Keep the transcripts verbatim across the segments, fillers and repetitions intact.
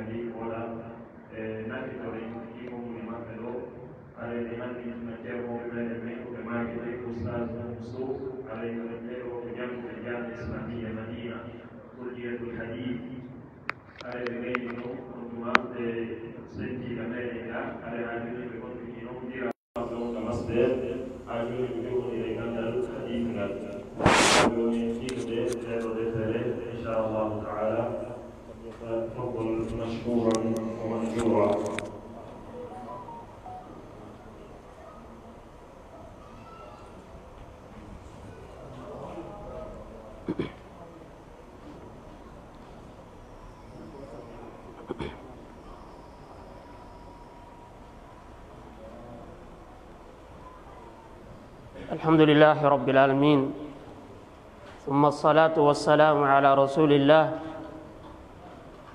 Kadi wala e nafitoren imo muni maɓɓe ɗo, aray ɓe nanngintina ceermooɓe meɗen men ko ɓe maaki ɓe, Oustaz Mansour, aray ko ɓen ɓe ɗo ko jannguɓe Jaami'a Islamiyya Madina, Kulliyatul Hadith. Aray ɓe gayni ɗon, on tuma ɓe sentiiga meɗen ga, aray haa jooni ɓe kontinii non ndira. Ɗon ka masde, haa jooni ko jogori e ganndal hadiis ngal. Jooni ɗiɗude nde ɗo deftere, inchallahu taala. فليتفضل مشكورا ومأجورا. الحمد لله رب العالمين، ثم الصلاة والسلام على رسول الله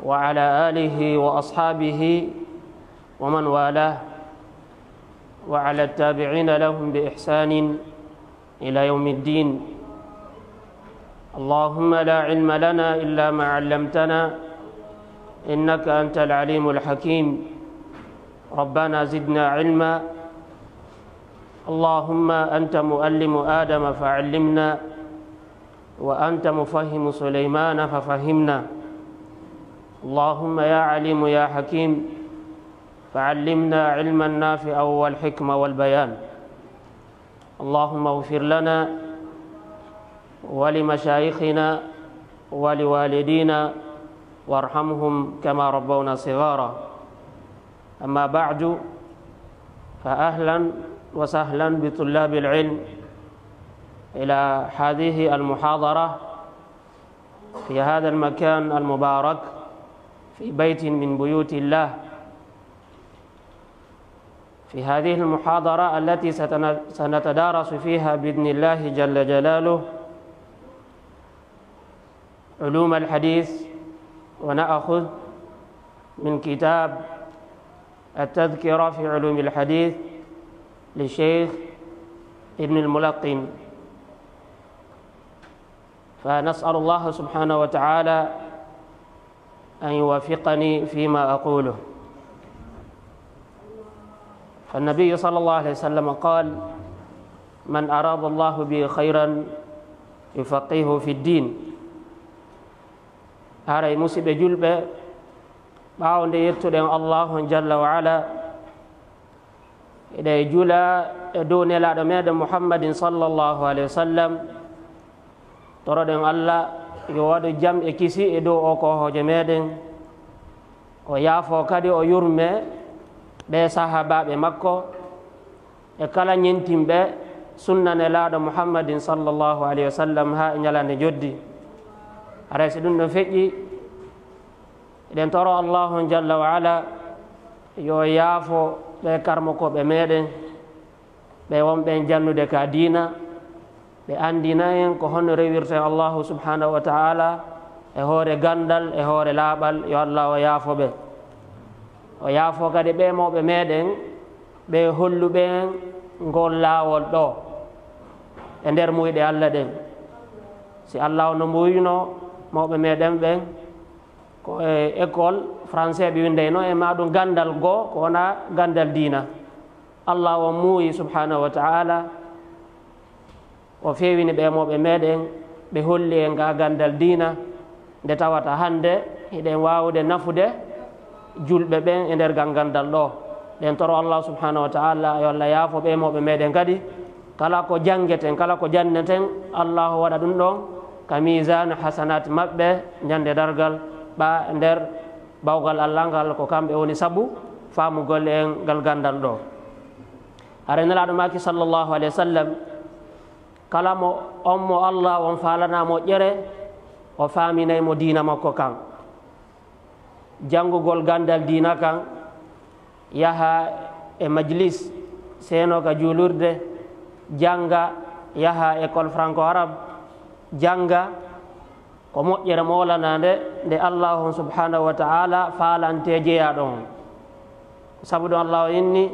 وعلى آله وأصحابه ومن والاه وعلى التابعين لهم بإحسان إلى يوم الدين. اللهم لا علم لنا إلا ما علمتنا إنك أنت العليم الحكيم. ربنا زدنا علما. اللهم أنت معلم آدم فعلمنا، وأنت مفهم سليمان ففهمنا. اللهم يا عليم يا حكيم، فعلمنا علما نافعا والحكمة والبيان. اللهم اغفر لنا ولمشايخنا ولوالدينا وارحمهم كما ربونا صغارا. أما بعد، فأهلا وسهلا بطلاب العلم إلى هذه المحاضرة في هذا المكان المبارك، في بيت من بيوت الله، في هذه المحاضرة التي ستن-، سنتدارس فيها بإذن الله جل جلاله علوم الحديث، ونأخذ من كتاب التذكرة في علوم الحديث للشيخ ابن الملقن. فنسأل الله سبحانه وتعالى أن يوفقني فيما أقوله. فالنبي صلى الله عليه وسلم قال: من أراد الله به خيرا يفقهه في الدين. Haray, musiɓɓe julɓe, ɓaawo nde yettuɗen Allahu jalla wa ala, eɗen jula e dow Nelaaɗo meɗen Muhammadin sallallahu alayhi wa sallam, toroɗen Allah yo waɗu jam e kisi e dow o ko hoojo meɗen, o yaafo kadi o yurme ɓe sahaabaaɓe makko e kala ñentinɓe sunna Nelaaɗo Muhammadin sallallahu alayhi wa sallam haa e ñalaande joddi. Haray, si ɗum ɗon feƴƴi, eɗen toro Allahu jalla wa ala yo yaafo ɓe karmokooɓe meɗen, ɓe wonɓe en jannude ka diina, ɓe anndina en ko honno rewirten Allahu subhanahu wa ta'ala e hoore ganndal, e hoore laaɓal. Yo Allah o yaafo ɓe. O yaafo kadi ɓe mawɓe meɗen, ɓe holluɓe en ngol laawol ɗo e nder muyɗe Allah ɗen. Si Allah no muuyno mawɓe meɗen ɓen, ko e école français ɓe winndayno e ma ɗum ganndal goo, ko wona ganndal diina. Allah o muuyi subhanahu wa ta'ala, o feewini ɓe mawɓe meɗen, ɓe holli en ga ganndal diina, nde tawata hannde hiɗen waawude nafude julɓe ɓen e nder gal ganndal ɗo. Ɗen toro Allah subhanahu wa ta'ala yo Allah yaafo ɓe mawɓe meɗen kadi. Kala ko janngeten, kala ko janneten, Allah waɗa ɗum ɗon ka miisaanu hasanaat maɓɓe ñande dargal, ɓa nder bawgal Allah ngal, ko kamɓe woni sabu faamugol en ngal ganndal ɗo. Hare Nelaaɗo maaki sallallahu alayhi wa sallam, kala mo on mo Allah on faalana moƴƴere, o faaminay mo diina makko kan. Janngugol ganndal diina kan, yaha e majlis, seeno ka juulirde, jannga, yaha école franco-arabe, jannga, ko moƴƴere moolanaande nde Allah on subhanahu wa ta'ala faalante jeyaaɗo on. Sabu ɗum Allah o inni,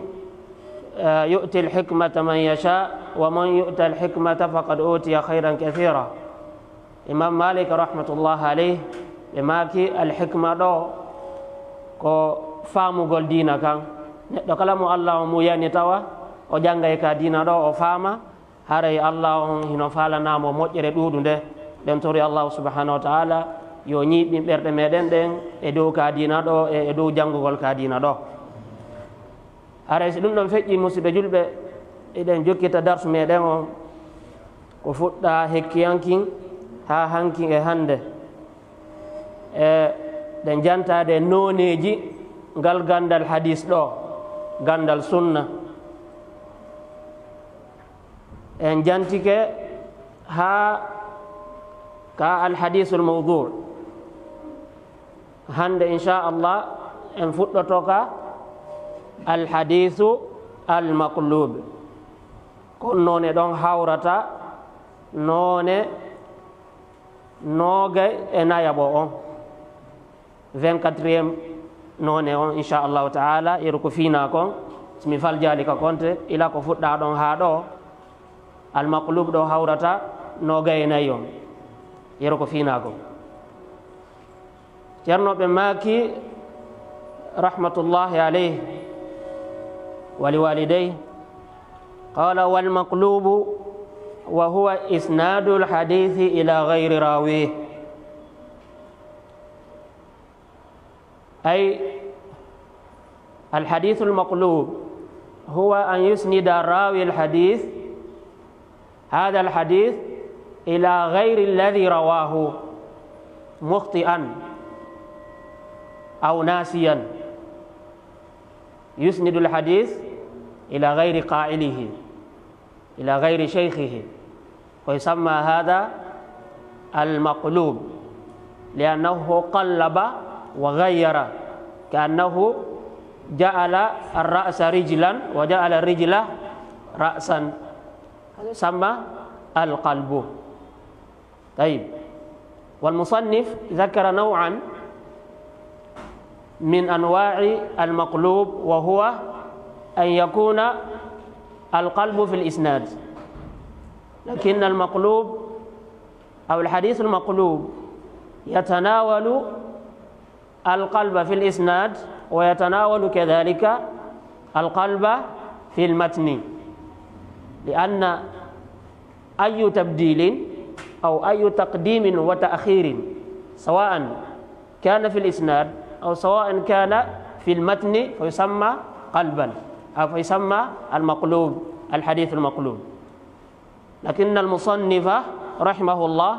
eh, "يؤتي الحكمة من يشاء ومن يؤت الحكمة فقد أوتي خيرا كثيرا." Imam Malik rahmatullah alayh, ɓe maaki alhikma ɗo, ko faamugol diina kan. Neɗɗo kala mo Allah on muuyani tawa o janngay ka diina ɗo, o faama, haray Allah on hino faalanaa mo moƴƴere ɗuuɗunde. Ɗen tori Allah subhanahu wa ta'ala yo ñiiɓin ɓerɗe meɗen ɗen e dow ka diina ɗo e e dow janngugol ka diina ɗo. Haray si ɗum ɗon feƴƴi, musiɓɓe julɓe, eɗen jokkita darsu meɗen on ko fuɗɗa hekkiyankin haa hankin e hannde. E ɗen jantaade nooneeji ngal ganndal hadis ɗo, ganndal sunna. En jantike haa ka alhadisul mawdu. Hannde, inchallah, en fuɗɗoto ka alhadisu almaqlub. Kon noone ɗon hawrata noone noogay e nayaɓo on. Vingt-quatrième noone on, inchallahu ta'ala, yeru ko fiina kon, si mi faljaali ka konte, ila ko fuɗɗa ɗon haa ɗo, almaqlub ɗo hawrata noogay e nayi on, yeru ko fiina kon. Ceerno ɓe maaki, rahmatullahi alayhi wa liwalidayhi, qala: "Wal maqlubu wa huwa isnadul hadithi ila ghayri rawih." أي الحديث المقلوب هو أن يسند راوي الحديث هذا الحديث إلى غير الذي رواه مخطئا أو ناسيا، يسند الحديث إلى غير قائله، إلى غير شيخه، ويسمى هذا المقلوب، لأنه قلب وغير، كأنه جعل الرأس رجلا وجعل الرجل رأسا، هذا يسمى القلب. طيب، والمصنف ذكر نوعا من أنواع المقلوب، وهو أن يكون القلب في الإسناد، لكن المقلوب أو الحديث المقلوب يتناول القلب في الإسناد ويتناول كذلك القلب في المتن، لأن أي تبديل أو أي تقديم وتأخير، سواء كان في الإسناد أو سواء كان في المتن، فيسمى قلبا أو فيسمى المقلوب، الحديث المقلوب. لكن المصنف رحمه الله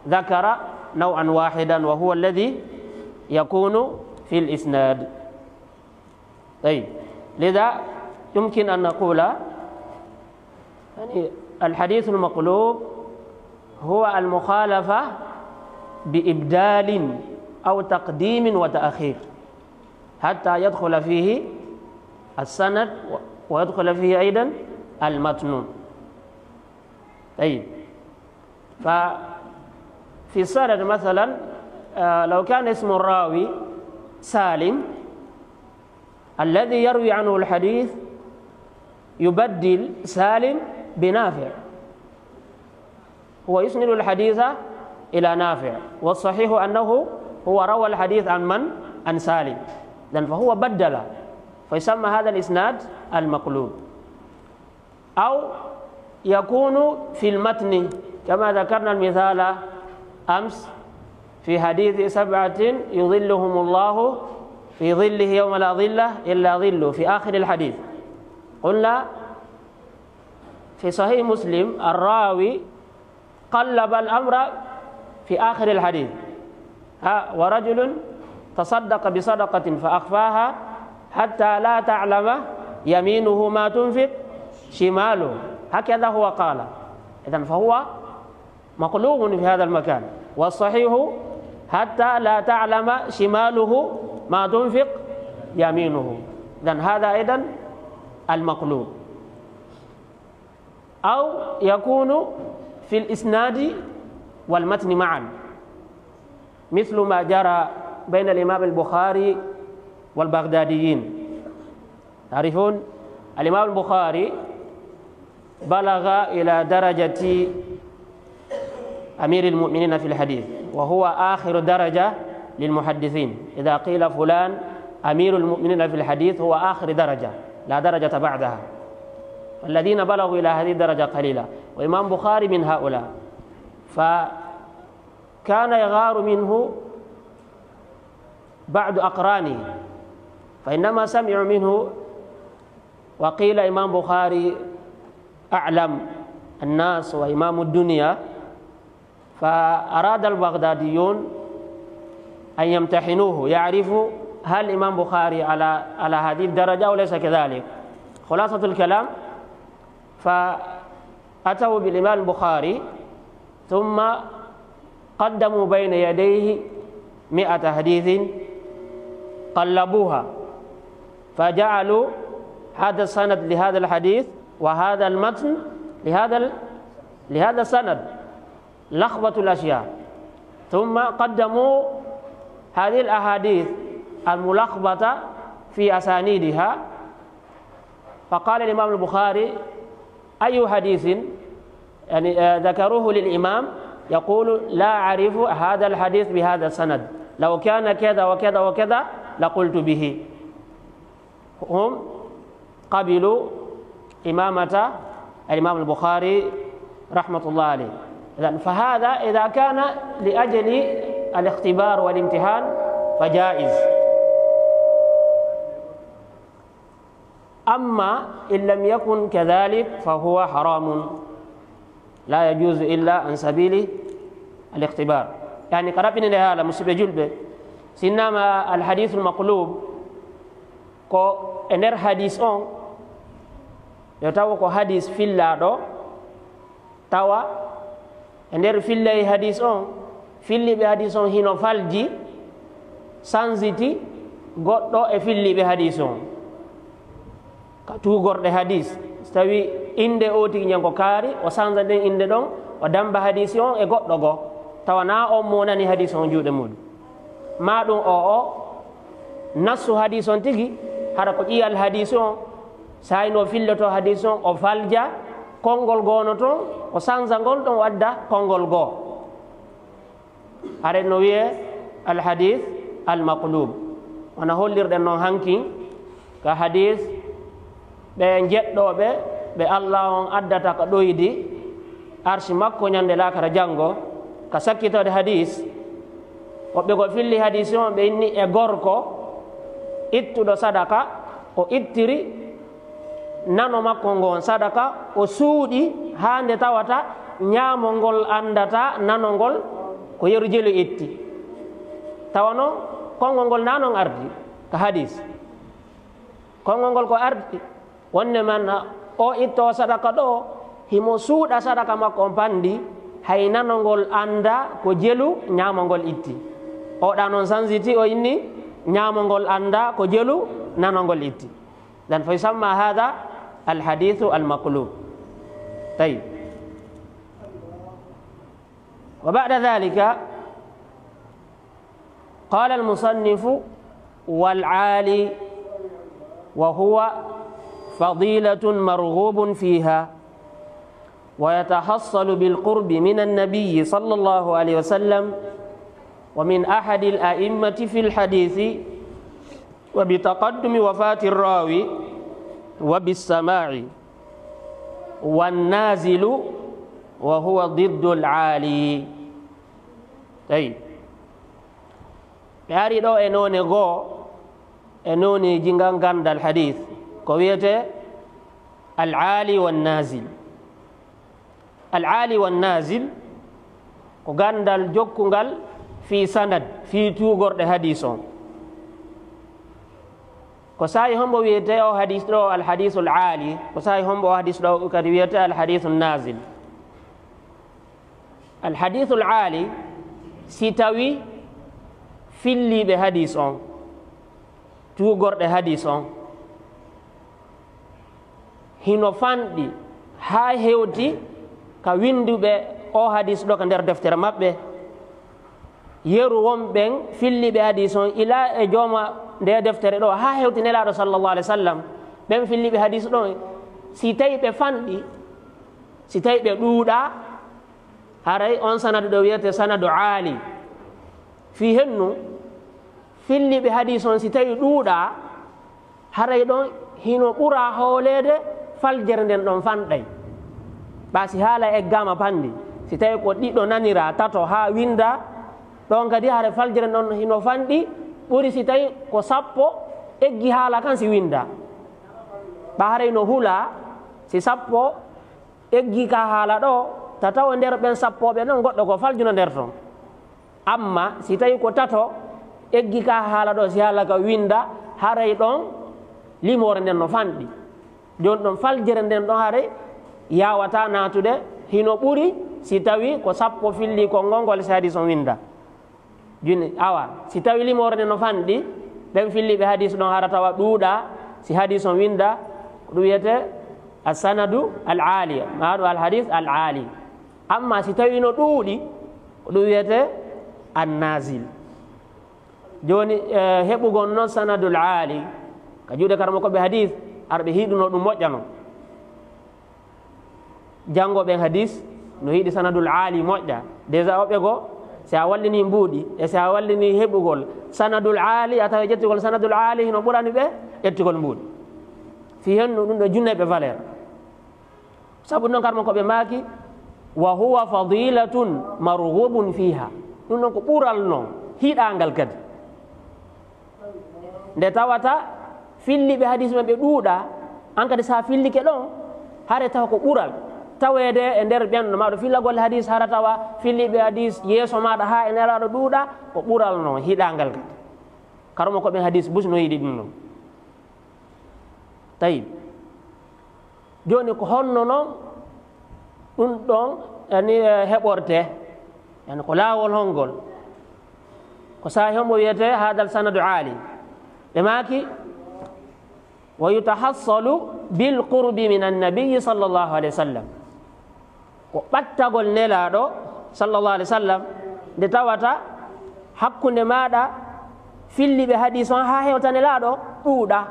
ذكر نوعا واحدا، وهو الذي يكون في الإسناد. طيب، لذا يمكن أن نقول، يعني، الحديث المقلوب هو المخالفة بإبدال أو تقديم وتأخير، حتى يدخل فيه السند ويدخل فيه أيضا المتن. طيب، ففي السند مثلا، آه، لو كان اسم الراوي سالم، الذي يروي عنه الحديث يبدل سالم بنافع، هو يسند الحديث إلى نافع، والصحيح أنه هو روى الحديث عن من؟ عن سالم. إذن فهو بدل، فيسمى هذا الإسناد المقلوب. أو يكون في المتن، كما ذكرنا المثال أمس في حديث سبعة يظلهم الله في ظله يوم لا ظل إلا ظله، في آخر الحديث. قلنا في صحيح مسلم الراوي قلب الأمر في آخر الحديث. ها، ورجل تصدق بصدقة فأخفاها حتى لا تعلم يمينه ما تنفق شماله، هكذا هو قال. إذن فهو مقلوب في هذا المكان، والصحيح حتى لا تعلم شماله ما تنفق يمينه. إذن هذا أيضا المقلوب. أو يكون في الإسناد والمتن معا، مثل ما جرى بين الإمام البخاري والبغداديين. تعرفون، الإمام البخاري بلغ إلى درجة أمير المؤمنين في الحديث، وهو آخر درجة للمحدثين. إذا قيل فلان أمير المؤمنين في الحديث هو آخر درجة، لا درجة بعدها. الذين بلغوا إلى هذه الدرجة قليلة، وإمام بخاري من هؤلاء. فكان يغار منه بعض أقرانه، فإنما سمعوا منه وقيل إمام بخاري أعلم الناس وإمام الدنيا، فأراد البغداديون أن يمتحنوه، يعرفوا هل الإمام بخاري على، على هذه الدرجة أو ليس كذلك. خلاصة الكلام، فأتوا بالإمام البخاري، ثم قدموا بين يديه مئة حديث، قلبوها، فجعلوا هذا السند لهذا الحديث، وهذا المتن لهذا ال-، لهذا السند. لخبطوا الأشياء، ثم قدموا هذه الأحاديث الملخبطة في أسانيدها. فقال الإمام البخاري: "أي حديث؟" يعني، آه، ذكروه للإمام، يقول: "لا أعرف هذا الحديث بهذا السند، لو كان كذا وكذا وكذا لقلت به." هم قبلوا إمامة الإمام البخاري رحمة الله عليه. إذن فهذا إذا كان لأجل الاختبار والامتحان فجائز. أما إن لم يكن كذلك فهو حرام، لا يجوز إلا عن سبيل الاختبار. يعني، ka raɓɓininde haala, musidɓe julɓe, si innama al hadithul maqlub, ko e nder hadis on, yo taw ko hadis fillaaɗo, tawa e nder fillay hadis on, filliiɓe hadis on hino falji, sansiti goɗɗo e filliiɓe hadis on. Ka tuugorɗe hadis, so tawi innde o tigi ñan ko kaari, o sansa nden innde ɗon, o damba hadisi on e goɗɗo goo, tawa naa on mo nani hadis on juuɗe muɗum. Maa ɗum o, o nassu hadis on tigi, hara ko ƴiyal hadis on, saa'i no filloto hadis on, o falja konngol goo no ton, o sansa ngol ɗon, o adda konngol goo. Hara no wi'ee al hadith al maqlub. Wano hollirɗen non hanki, ka hadis ɓe njeɗɗooɓe ɓe Allah on addata ka ɗoydi arsi makko ñande laakara janngo, ka sakkitorde hadis, woɓɓe ko filli hadis on, ɓe inni e gorko ittuɗo sadaka, o ittiri nano makko ngon sadaka, o suuɗi haa nde tawata ñaamo ngol anndataa nano ngol, ko yeru jelu itti. Tawa non, konngol ngol naa non ardi ka hadis. Konngol ngol ko ardi wonde man o ittoowo sadaka ɗoo, himo suuɗa sadaka makko on panndi, hay nano ngol anndaa ko jelu ñaamo ngol itti. O ɗa non sansiti, o inni ñaamo ngol anndaa ko jelu nano ngol itti. Idan fa yusamma hadha al hadithu al maqlub. Tayyib. Wa ba'da dhalika qala al musannifu: "Wal ali wa huwa fadilatun marghubun fiha, wa yatahassalu bil qurbi min an-nabiy sallallahu alayhi wa sallam wa min ahadil a'immati fil hadithi, wa bi taqaddumi wafati rawi wa bis sama'i, wan nazilu wa huwa diddul ali." Tawi ɓe ari ɗo e noone goo, e nooneeji ngan ganndal hadith, ko wiyetee al ali wan nazil. Al ali wan nazil ko ganndal jokkungal fii sanad, fii tuugorɗe hadis on. Ko saa'i hombo wiyetee o hadis ɗo al hadisul ali? Ko saa'i hombo o hadis ɗo kadi wiyetee al hadisul nazil? Al hadisul ali, si tawi filliiɓe hadis on, tuugorɗe hadis on, hino fanɗi haa hewti ka winnduɓe o hadis ɗo ka nder deftere maɓɓe. Yeru won ɓen filliiɓe hadis on ila e jooma nde deftere ɗo, haa hewti Nelaaɗo sallallahu alaihi wasallam. Ɓen filliiɓe hadis ɗon, si tawi ɓe fanɗi, si tawi ɓe ɗuuɗaa, haray on sanadu ɗo wiyetee sanadu aali. Fii hennu, Filliiɓe hadiis on, si tawi ɗuuɗaa, haray ɗon hino ɓura hooleede faljere nden ɗon fanɗay. Ɓaa si haala eggaama panndi, si tawi ko ɗiɗo naniraa, tato haa winndaa, ɗon kadi haray faljere nden hino fanɗi, ɓuri si tawi ko sappo eggi haala kan si winndaa. Ɓaa haray no hulaa si sappo eggi ka haala ɗoo, ta taw e nder ɓen sappo ɓe ɗon goɗɗo ko faljuno nder ton. Amma si tawi ko tato eggi ka haala ɗoo, si haala ka winnda, haray ɗon limoore nden no fanɗi. Jooni ɗon faljere nden ɗon haray yaawataa naatude, hino ɓuri si tawi ko sappo filli konngol ngol si hadiis on winnda. Jooni, awa, si tawi limoore nden no fanɗi, ɓen filliiɓe hadiis ɗon hara tawa ɗuuɗaa, si hadiis on winnda, ko ɗum wiyetee as-sanadu al-aali, maa ɗum al-hadiis al-aali. Amma si tawi no ɗuuɗi, ko ɗum wiyetee an-naazil. Jooni, eh, heɓugol non sanadul aali ka juuɗe karamokooɓe hadiis, arɓe hiɗuno ɗum moƴƴano. Janngooɓe hadiis no yiɗi sanadul aali moƴƴa. Déjà woɓɓe goo, si a wallini mbuuɗi, e si a wallini heɓugol sanadul aali, a tawa ƴettugol sanadul aali hino ɓurani ɓe ƴettugol mbuuɗi. Fii hennu ɗum ɗo junneeɓe valeur. Sabu non karamokooɓe maaki, "Wa huwa fadilatun marghubun fiha." Ɗum ɗon ko ɓural non, hiɗaangal kadi. Nde tawata filliiɓe hadiis men ɓe ɗuuɗaa, an kadi si a fillike ɗon, hare tawa ko ɓural taweede e nder ɓen no maaɗo fillagol hadiis, hara tawa filliiɓe hadiis yeeso maaɗa haa e Nelaaɗo ɗuuɗaa, ko ɓural non, hiɗaangal kadi. Karamokooɓe hadiis bus no yiɗi ɗum non. Tayyib. Jooni ko honno non ɗum ɗon, yani, eh, heɓortee? Yani ko laawol hongol? Ko saa'i hombo wiyetee haadal sanadu aali? Ɓe maaki, "Wa yutahassalu bil qurbi min annabiyyi sallallahu alayhi wa sallam." Ko ɓattagol Nelaaɗo, sallallahu alayhi wa sallam, nde tawata hakkunde maaɗa filliiɓe hadiis on haa hewta Nelaaɗo ɗuuɗaa.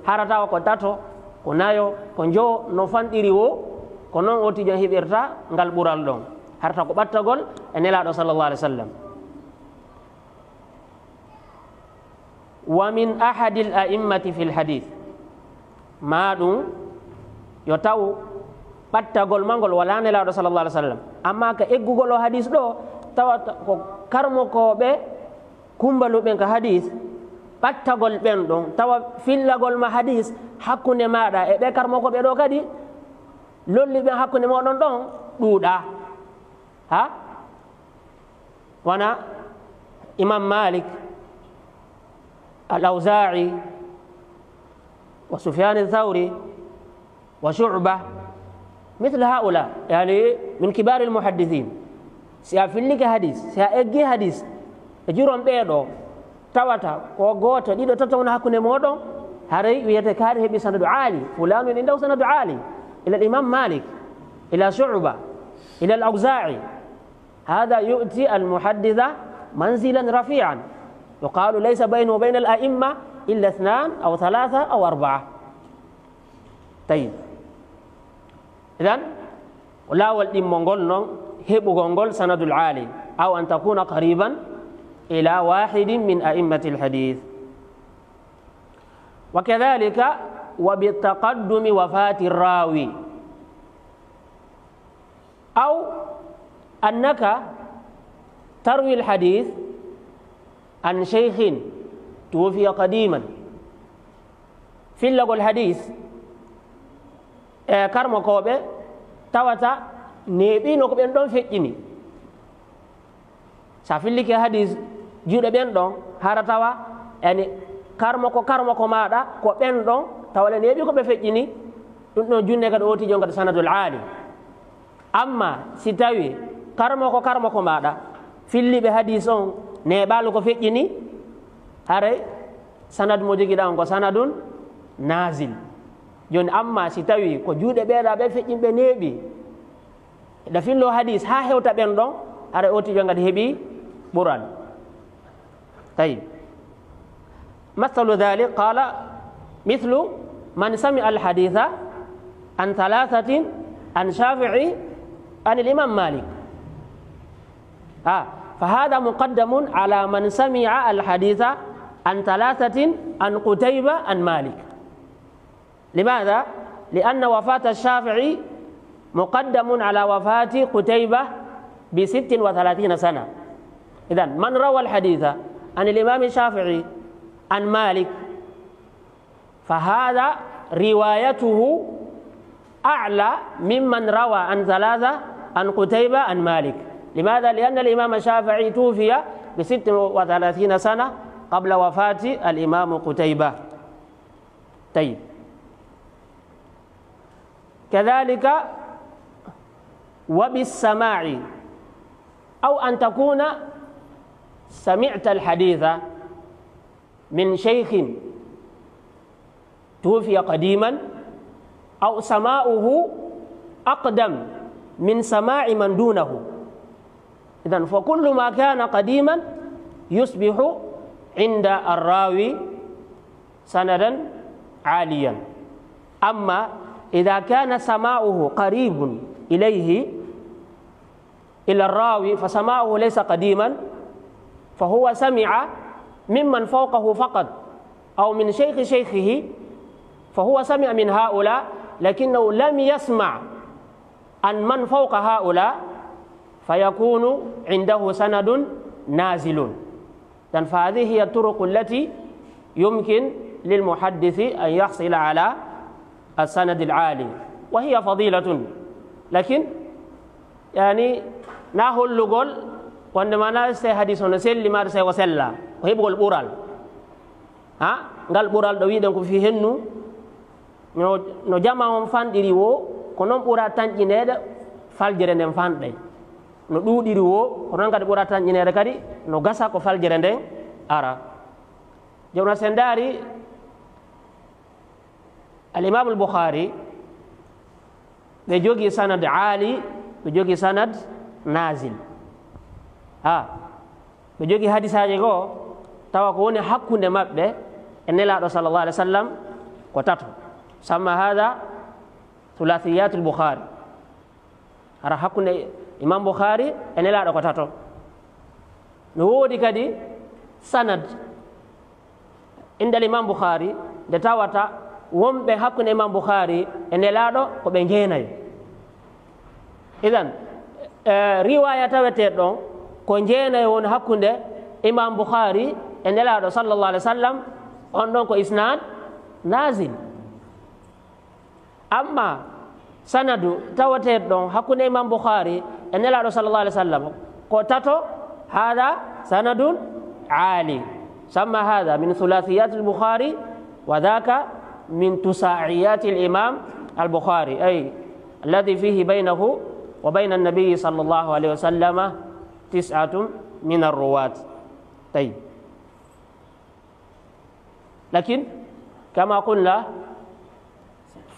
Hara tawa ko tato, ko nayo, ko njowo, no fanɗiri woo, ko non ootiijo heɓirta ngal ɓural ɗon. Hara tawa ko ɓattagol e Nelaaɗo, sallallahu alayhi wa sallam. Wa min ahadil a'immati fil hadith. Maa ɗum yo taw ɓattagol ma ngol walaa Nelaaɗo sallallahu alaihi wasallam. Amma ka eggugol o hadiis ɗoo, tawa ko karmokooɓe kumbaluɓe ka hadiis, ɓattagol ɓen ɗon, tawa fillagol ma hadiis hakkunde maaɗa e ɓee karmokooɓe ɗoo kadi, lolli ɓen hakkunde mooɗon ɗon ɗuuɗaa. Ha? Wona Imam Malik, Al-Awza'i, wa Sufyan Ath-Thawri, wa Shu'ba, mithlu ha'ula, yani min kibari al-muhaddithin. Si a fillike hadiis, si a eggi hadiis e juron ɓee ɗoo, tawata ko gooto, ɗiɗo, tato wona hakkunde mooɗon, haray wiyete kaari heɓi sanadu aali, fulanun indahu sanadu aali, ila al-Imam Malik, ila Shu'ba, ila Al-Awza'i. هذا يؤتي المحدث منزلا رفيعا، يقال ليس بينه وبين الأئمة إلا اثنان أو ثلاثة أو أربعة. طيب. Idan, ko laawol ɗimmongol non, heɓugol ngol sanadul aali, أو أن تكون قريبا إلى واحد من أئمة الحديث. وكذلك وبتقدم وفاة الراوي. أو أنك تروي الحديث عن شيخ توفي قديما. Fillagol hadiis e karmokooɓe tawata neeɓiino ko ɓen ɗon feƴƴini. Sa fillike hadiis juuɗe ɓen ɗon, hara tawa yani karmoko, karmoko maaɗa ko ɓen ɗon, tawa le neeɓi ko ɓe feƴƴini, ɗum ɗon junne kadi ootiijo kadi sanadul aali. Amma si tawi karmoko, karmoko maaɗa filliiɓe hadiis on neeɓaali ko feƴƴini, haray sanad mo jogiɗaa on ko sanadun naazil. Jooni amma si tawi ko juuɗe ɓeeɗa ɓe feƴƴinɓe neeɓi, ɗa fillo hadiis haa hewta ɓen ɗon, haray ootiijo kadi heɓi ɓural. Tayyib. مثل ذلك قال مثل من سمع الحديث عن ثلاثة عن شافعي عن الإمام مالك. Ha, فهذا مقدم على من سمع الحديث عن ثلاثة عن قتيبة عن مالك. لماذا؟ لأن وفاة الشافعي مقدم على وفاة قتيبة بست وثلاثين سنة. إذن من روى الحديث عن الإمام الشافعي عن مالك، فهذا روايته أعلى ممن روى عن ثلاثة عن قتيبة عن مالك. لماذا؟ لأن الإمام الشافعي توفي بست وثلاثين سنة قبل وفاة الإمام قتيبة. طيب، كذلك وبالسماع، أو أن تكون سمعت الحديث من شيخ توفي قديما، أو سماعه أقدم من سماع من دونه. إذن فكل ما كان قديما يصبح عند الراوي سندا عاليا. أما إذا كان سماعه قريب إليه، إلى الراوي، فسماعه ليس قديما، فهو سمع ممن فوقه فقط أو من شيخ شيخه، فهو سمع من هؤلاء لكنه لم يسمع عن من فوق هؤلاء، فيكون عنده سند نازل. إذن فهذه هي الطرق التي يمكن للمحدث أن يحصل على السند العالي، وهي فضيلة. لكن، يعني، na hollugol wonde mana se hadis on selli ma se o sella, ko heɓugol ɓural. Ha? Ngal ɓural ɗo wiɗen ko fi hennu, no, no jama on fanɗiri wo, ko non ɓura tanƴineede faljere nden fanɗay. No ɗuuɗiri wo, ko non kadi ɓura tanƴineede kadi, no gasa ko faljere nden ara. Jooni sen ndaari, Al-Imam Al-Bukhari, ɓe jogi sanad aali, ɓe jogi sanad nazil. Ha, ɓe jogi hadisaaji goo, tawa ko woni hakkunde maɓɓe e Nelaaɗo sallallahu alaihi wasallam ko tato. Samma hada thulathiyatul Bukhari. Hara hakkunde Imam Bukhari e Nelaaɗo ko tato. No woodi kadi sanad inda Imam Bukhari, nde tawata wonɓe hakkunde Imam Bukhari e Nelaaɗo ko ɓe jeenayo. Idan, eh, riwaya taweteeɗo ɗon ko jeenayo woni hakkunde Imam Bukhari e Nelaaɗo sallallahu alaihi wasallam, on ɗon ko isnad nazil. Amma sanadu tawateeɗo ɗon hakkunde Imam Bukhari e Nelaaɗo sallallahu alaihi wasallam ko tato, hada sanadun aali. Samma hada min thulathiyat al-Bukhari wa dhaka min tusa'iyat al-Imam al-Bukhari, ay alladhi fihi baynahu wa bayna an-nabi sallallahu alaihi wasallam tis'atun min ar-ruwat. Tayyib. Lakin, kama qulna,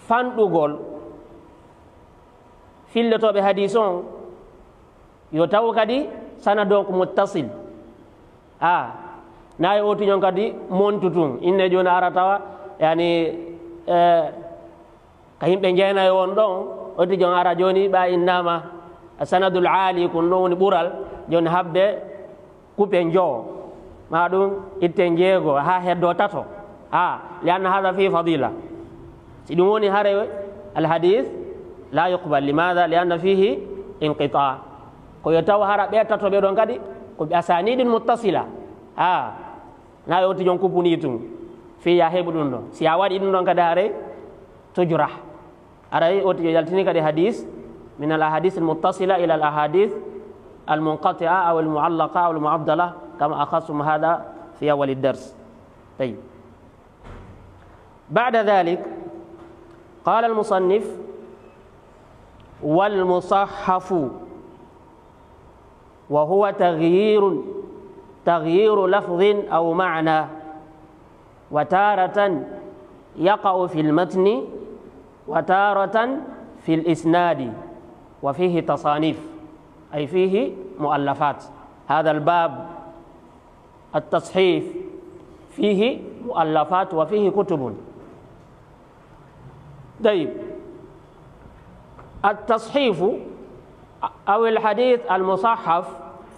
fanɗugol fillotooɓe hadis on, yo taw kadi sanad on ko muttasil. A, na e oti ñon kadi montu tun. Inne jooni ara tawa, yani, eh, ka yimɓe jeenayo won ɗon, oti jon ara jooni ɓa innama sanadul aali, kun ɗon woni ɓural, jooni habde kupen joo, ma ɗum itten jeego haa heddo tato. Ha, li anna hada fihi fadila. Si ɗum woni hare, al hadith la yuqbal. Limadha? Li anna fihi inqita. Ko yo taw hara ɓe tato ɓe ɗon kadi ko ɓe asanidin muttasila. Ha, na e oti jon kupuni tun. Fi ya heɓu ɗum ɗon. Si a waɗi ɗum ɗon kadi hare tujrah. Aray, oti yo yaltini kadi hadis, min al ahadith al muttasila ila al ahadith al munqati'a aw al mu'allaqa aw al mu'addala, kama akhadhtum hadha fi awwal ad dars. Tayyib. Ba'da dhalik, qala al musannif, wal musahhafu, وهو تغيير، تغيير لفظ أو معنى، وتارة يقع في المتن، وتارة في الإسناد، وفيه تصانيف، أي فيه مؤلفات. هذا الباب التصحيف فيه مؤلفات وفيه كتب. Tayyib. At-tashifu aw al-hadith al-musahhaf,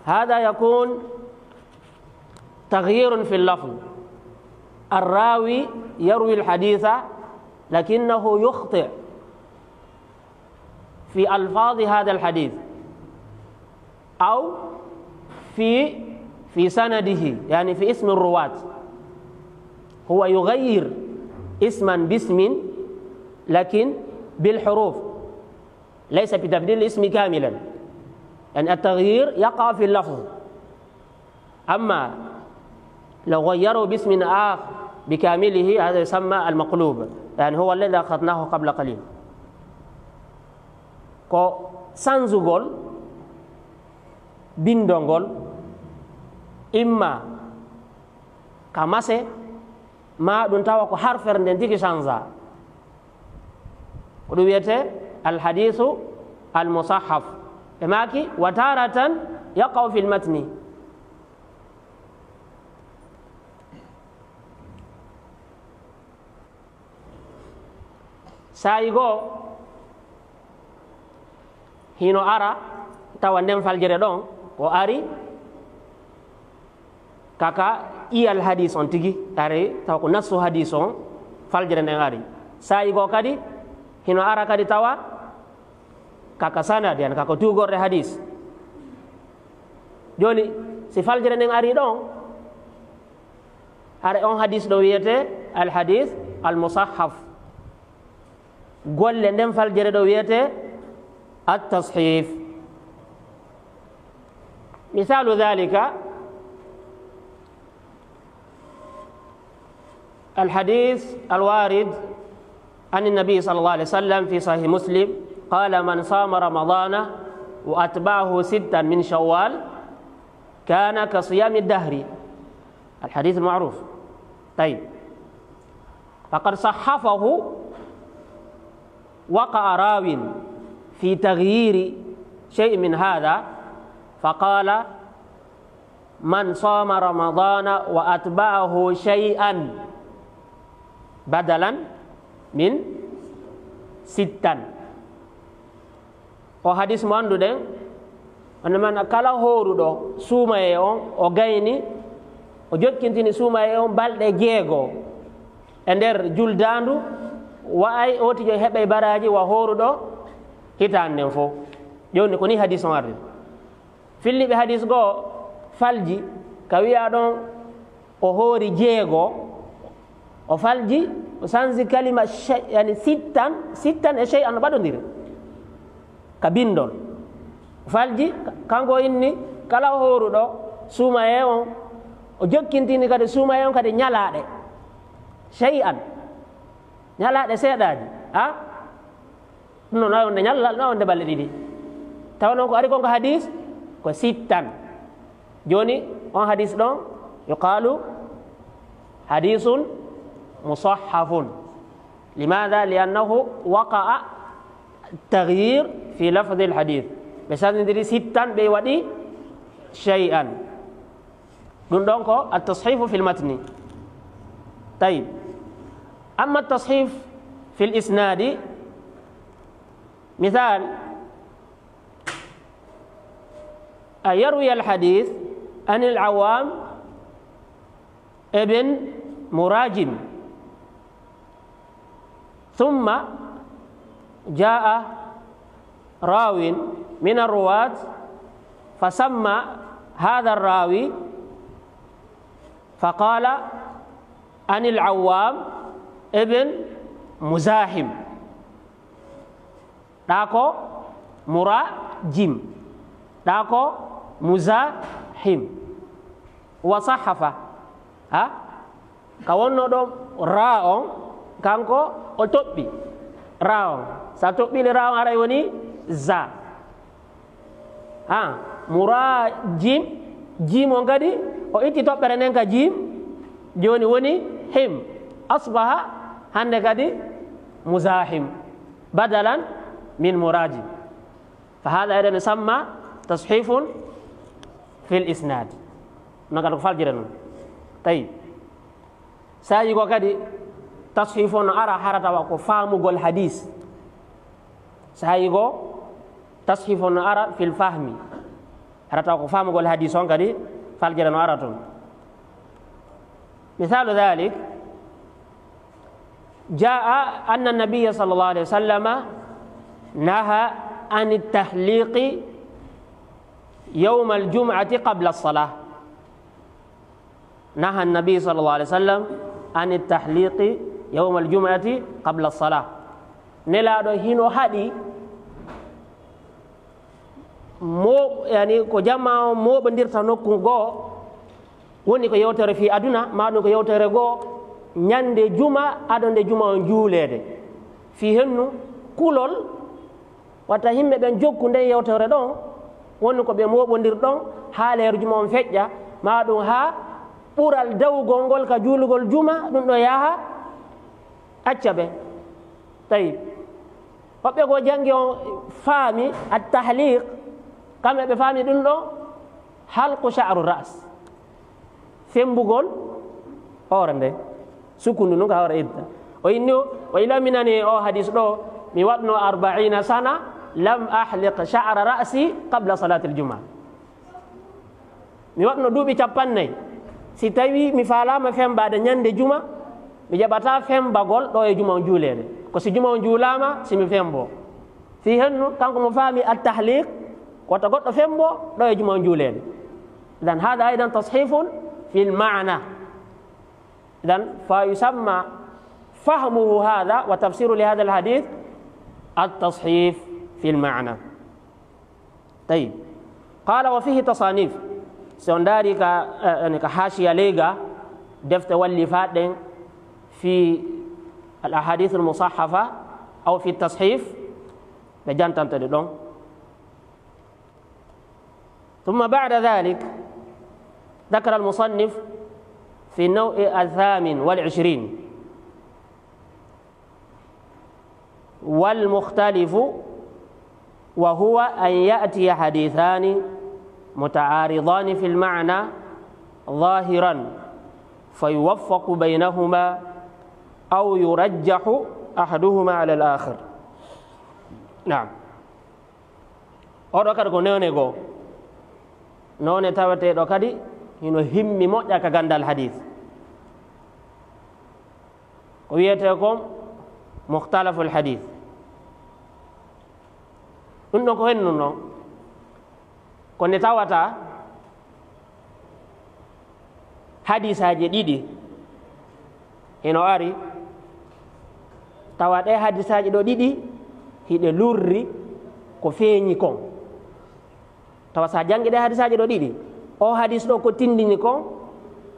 هذا يكون تغيير في اللفظ. الراوي يروي الحديث لكنه يخطئ في ألفاظ هذا الحديث، أو في، في سنده، يعني في اسم الرواة. هو يغير اسما باسم، لكن بالحروف، ليس بتبديل الاسم كاملا. يعني التغيير يقع في اللفظ. أما لو غيروا باسم آخر بكامله، هذا يسمى المقلوب، يعني هو الذي أخذناه قبل قليل. Ko sanzugol bindol ngol, imma ka mase, ma ɗum tawa ko harfere nden tigi sanza. Ko ɗum wiyetee alhadiisu almusahhaf. Ɓe maaki, وتارة يقع في المتن. Saa'i goo, hino ara tawa nden faljere ɗon ko ari kaka iyal hadiis on tigi, ari tawa ko nassu hadiis on, faljere nden ari. Saa'i goo kadi, hino ara kadi tawa kaka sanad, yani kaka tuugorɗe hadiis. Jooni, si faljere nden ari ɗon, hara on hadiis ɗo wiyetee alhadiis almusahhaf. Golle nden faljere ɗo wiyetee at-tashiif. Misaalu daalika, الحديث الوارد عن النبي صلى الله عليه وسلم في صحيح مسلم، قال: من صام رمضان وأتبعه ستا من شوال كان كصيام الدهر. الحديث المعروف. طيب، فقد صحفه، وقع راو في تغيير شيء من هذا فقال: من صام رمضان وأتبعه شيئا بدلا من ستا. O hadiis mo annduɗen, wonde man kala hooruɗo suumayee on, o gayni, o jokkintini suumayee on balɗe jeego e nder juldaandu, wa'ay ootijo heɓay baraaji wa hooruɗo hitaande nden fow. Jooni ko ni hadiis on arri. Filliiɓe hadiis goo falji ka wi'a ɗon o hoori jeego, o falji, o sanzi kalima shay-, yani sittan, sittan e shay'an no ɓadondiri ka bindol. O falji, kanko o inni kala hooruɗo suumayee on, o jokkintini kadi suumayee on kadi ñalaaɗe shay'an, ñalaaɗe seeɗaaji, a? Ɗum noon, no wonde ñalla, no wonde balɗe ɗiɗi. Tawa noon ko ari kon ko hadiis, ko sittan. Jooni, on hadiis ɗon, yuqaalu hadiisun musahhafun. Limaada? Li annahu waqa'a taghyir fi lafdil hadiis. Ɓe sandindiri sittan, ɓe waɗi shay'an. Ɗum ɗon ko at-tashifu fil matni. Tayyib. Amma at-tashif fil isnadi, misal, an yarwi al-hadith an al-Awwam ibn Murajim. ثم جاء راو من الرواة فسمى هذا الراوي فقال عن العوام ابن مزاحم. Ɗa ko Murajim. Ɗa ko Muzahim. Wa sahafa. Ha? Ka wonno ɗon ra on, kanko o toɓɓi ra on. Sa toɓɓili ra on, aray woni za. Ha, Murajim, jim on kadi, o itti toɓɓere nden ka jim, joni woni him. Asbaha hande kadi Muzahim, badalan min Murajim. Fa hada aydan yusamma tashifun fil isnad. Non kadi ko faljere non. Tayyib. Saa'i goo kadi, tashif on no ara hara tawa ko faamugol hadiis. Saa'i goo, tashif on no ara fil fahmi. Arata ko famugol hadis on kadi, faljere no ara toon. Misalu dalik, jaa anna nabiya sallallahu alaihi wasallama naha ani tahliqi yawma aljum'ati qabla as-salah. Naha annabi sallallahu alaihi wasallam ani tahliqi yawma aljum'ati qabla as-salah. Nelaaɗo hino haɗi mo, yani, ko jamaa on mooɓondirta nokku goo, woni ko yewtere fii aduna, maa ɗum ko yewtere goo ñande juma, ado nde juma on juuleede. Fii hennu kulol, wata yimɓe ɓen jokku nden yewtere ɗon, woni ko ɓe mooɓondir ɗon, haa leeru juma on feƴƴa, maa ɗum haa ɓural dawgol ngol ka juulugol juma, ɗum ɗo yaha, acca ɓe. Tayyib. Woɓɓe goo janngi on faami at-tahliq, kamɓe ɓe faami ɗum ɗo, halqu sha'ru ra's. Femmbugol hoore nden. Sukkundu ndun ka hoore idda. O inni, o ila mi nani o hadis ɗo, mi waɗno arbaina sana, lam ahliq sha'ra ra'si qabla salatil juma. Mi waɗno duuɓi cappannayi. Si tawi mi faalaama femmbaade ñande juma, mi jaɓataa femmbagol ɗo e juma on juuleede. Ko si juma on juulaama, si mi femmbo. Fii hennu, kanko mo faami at-tahliq, wota goɗɗo femmbo ɗo e juma on juuleede. Idan hada aidan tashifun fil maana. Idan fa yusamma fahmuhu hada wa tafsiru li hada al-hadith at-tashif fil maana. Tayyib. Qala wa fihi tasanif. Si on ndaari ka, eh, yani ka hashiya ley ga, defte wallifaaɗe ɗen fi al-ahadith al-musahhafa aw fi tashif, ɓe jantante ɗe ɗon. ثم بعد ذلك ذكر المصنف في النوع الثامن والعشرين والمختلف، وهو أن يأتي حديثان متعارضان في المعنى ظاهرا فيوفق بينهما أو يرجح أحدهما على الآخر. نعم. Oɗo kadi ko newne goo. Newne taweteeɗo kadi hino himmi moƴƴa ka ganndal hadis. Ko wiyetee kon mukhtalaful hadis. Ɗum ɗon ko hennunoo. Ko nde tawata hadisaaji ɗiɗi, hino ari, tawa ɗe hadisaaji ɗo ɗiɗi, hiɗe lurri ko feeñi kon. Tawa sa janngi ɗe hadisaaji ɗo ɗiɗi, o hadis ɗo ko tindini kon,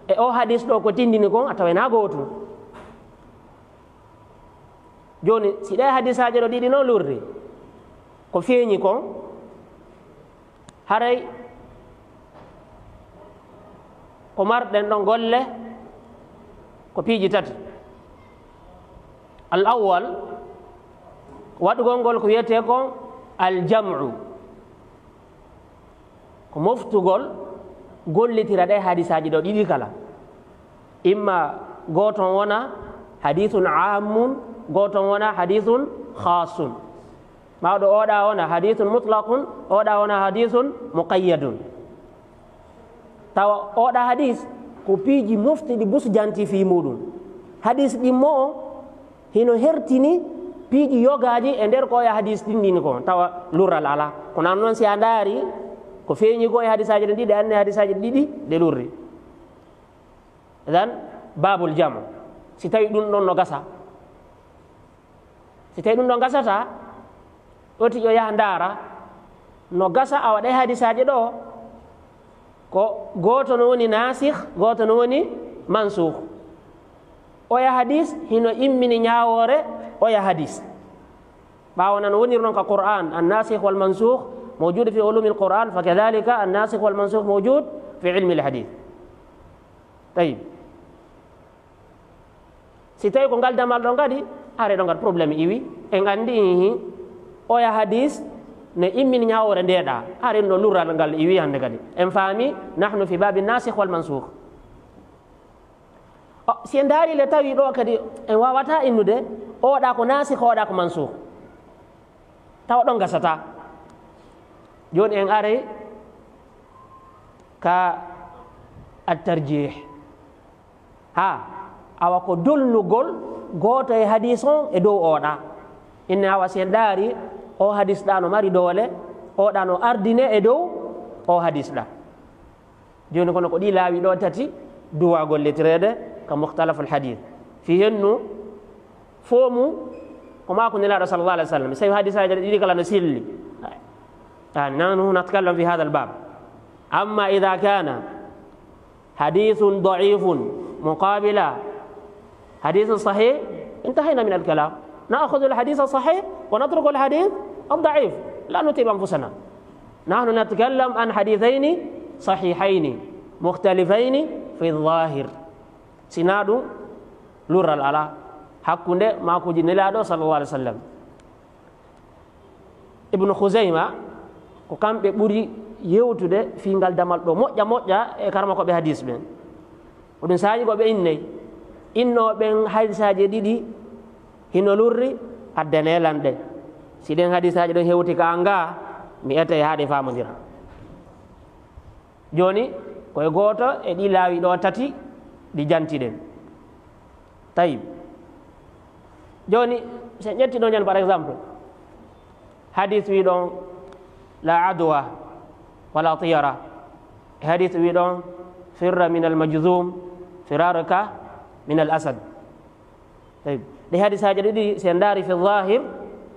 e o hadis ɗo ko tindini kon, a taway na gootum. Jooni, si ɗe hadisaaji ɗo ɗiɗi no lurri, ko feeñi kon, haray ko marɗen ɗon golle ko piiji tati. Al awwal, waɗugol ngol ko wiyetee kon al jam'u. Ko moftugol, gollitira ɗe hadisaaji ɗo ɗiɗi kala. Imma gooto on wona hadithun aammun, gooto on wona hadithun khaasun. Maa ɗo oɗa wona hadithun mutlaqun, oɗa wona hadithun muqayyadun. Tawa oɗa hadis ko piiji mofti ɗi busu janti fii muɗum. Hadis ɗin mo hino hertini piiji yogaaji e nder ko oya hadis tindini kon, tawa lurral alaa. Kono noon si a ndaari ko feeñi ko e hadisaaji ɗin ɗiɗi, anndi hadisaaji ɗin ɗiɗi ɗe lurri. Idan, babul jam, si tawi ɗum ɗon no gasa. Si tawi ɗum ɗon gasata, oti yo yaha ndaara no gasa, awa ɗe hadisaaji ɗo, ko gooto no woni nasikh, gooto no woni mansukh. Oya hadis hino immini ñaawoore oya hadis. Ɓaawo nan woniri noon ka Qur'an, an-nasikh wal mansukh mawjud fi ulumil Qur'an, fa kadhalika an-nasikh wal mansukh mawjud fi ilmil hadith. Tayyib. Si tawi ko ngal damal ɗon kadi, are ɗon kadi problème iwi. En anndi, ihi, oya hadis ne immini ñaawoore ndeeɗa. Are ɗo lurral ngal iwi hannde kadi. En faami, nahnu fi babi nasikh wal mansukh. O, si en ndaari le tawi ɗo kadi, en waawata innude, oɗa ko nasikh, oɗa ko mansukh. Tawa ɗon gasata. Jooni en aray ka at-tarjih. Ha, awa ko dolnugol gooto e hadis on e dow oɗa. Inne awa si en ɗaari, o hadis ɗa no mari doole, oɗa no ardine e dow o hadis ɗa. Jooni kono ko ɗi laawi ɗo tati duwa gollitireede ka mukhtalaful hadis. Fi hennu foomu ko ma ko Nelaaɗo sallallahu alaihi wasallam. Sawi hadisaaji ɗiɗi kala no selli. Yani, nahnu natakallamu fi hadha al-bab. Amma idha kana hadithun da'ifun muqabila hadithin sahih, intahayna min al-kalam. Na'khudhu al-hadith as-sahih wa natruku al-hadith ad-da'if. La nut'ib anfusana. Nahnu natakallamu an hadithayni sahihayni mukhtalifayni fi adh-dhahir. Sina ɗum lurral ala hakkunde maakuuji Nelaaɗo sallallahu alaihi wasallam. Ibnu Khuzayma, ko kamɓe ɓuri yewtude fii ngal damal ɗo moƴƴa moƴƴa e karmakooɓe hadis ɓen. Ko ɗum saaji ko ɓe innay. Innoo ɓen hadisaaji ɗiɗi hino lurri, addane lan ɗe. Si ɗen hadisaaji ɗon hewti ka an gaa, mi etay haa ɗe faamondira. Jooni, ko e gooto e ɗi laawi ɗo tati ɗi jantiɗen. Tayyib. Jooni, si en ƴetti ɗon jan, par exemple, hadis wi ɗon, "La adwa wala tiyara." E hadis wi ɗon, "Firra min al majzum, firaruka min al asad." Tayyib. Ɗe hadisaaji ɗiɗi, si en ndaari fi zahir,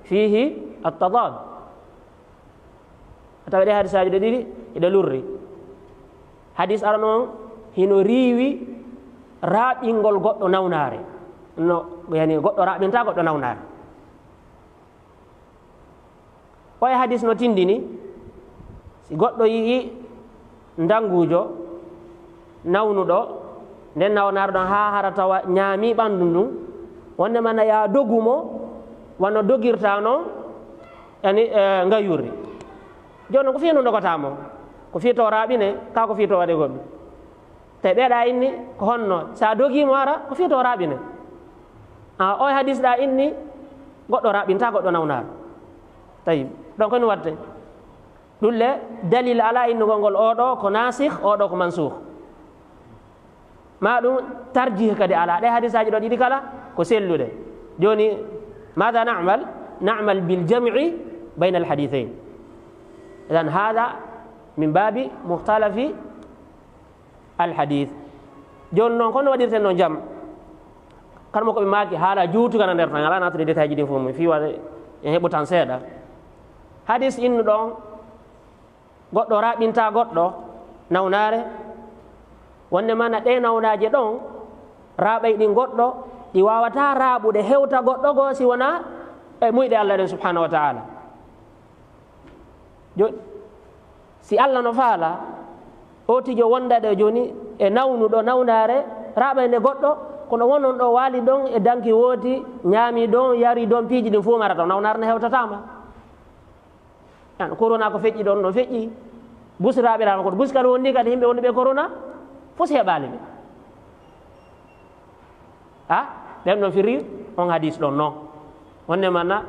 fihi at-tadad. A tawa ɗe hadisaaji ɗe ɗiɗi, eɗe lurri. Hadis arano on, hino riiwi raaɓingol goɗɗo nawnaare. No, yani, goɗɗo raaɓinta goɗɗo nawnaare. Oye hadis no tindini, si goɗɗo yi'i ndanguujo nawnuɗo, nden nawnaare ɗon haa hara tawa ñaami ɓanndu ndun, wonde mana ya dogu mo, wano dogirta non, yani, eh, ngayurri. Jooni non ko fii no dogata mo? Ko fii to raaɓine, ka ko fii to waɗe goɗɗum? Te ɓeeɗa inni ko honno, sa dogii mo ara, ko fii to raaɓine. A, o e hadis ɗa inni, goɗɗo raaɓinta goɗɗo nawnaare. Tayyib, ɗon ko no watte? Ɗum le, dalil ala innugol ngol oɗo ko nasikh, oɗo ko mansukh. Ma ɗum tarjih kadi ala. Ɗe hadisaaji ɗo ɗiɗi kala ko selluɗe. Jooni, ماذا نعمل؟ نعمل بالجمع بين الحديثين. إذن هذا من باب مختلف الحديث. Jooni non, kono waɗirten no jam. Karmo ko ɓe maaki haala juutu kana nder tan, ala natude détail ji ɗin fof, mi fii waɗa en heɓu tan seeɗa. Hadis innu ɗon, goɗɗo raaɓinta goɗɗo nawnaare, wonde mana ɗe nawnaaje ɗon raaɓay ɗin goɗɗo, ɗi waawata raaɓude hewta goɗɗo goo si wonaa e muyɗe Allah ɗen subhanahu wa ta'ala. Jooni, si Allah no faala, o tijo wonda ɗo jooni e nawnuɗo nawnaare raaɓay nde goɗɗo, kono wonon ɗo waali ɗon e danki wooti, ñaami ɗon, yari ɗon, piiji ɗin fof mara ɗon, nawnaare nde hewtataama. An, corona ko feƴƴi ɗon, no feƴƴi. Busiraaɓe rano ko buskal wondi kadi, yimɓe wonduɓe corona, fof si heɓaali ɓe. A, ɓen ɗon firi on hadis ɗon non. Wonde mana,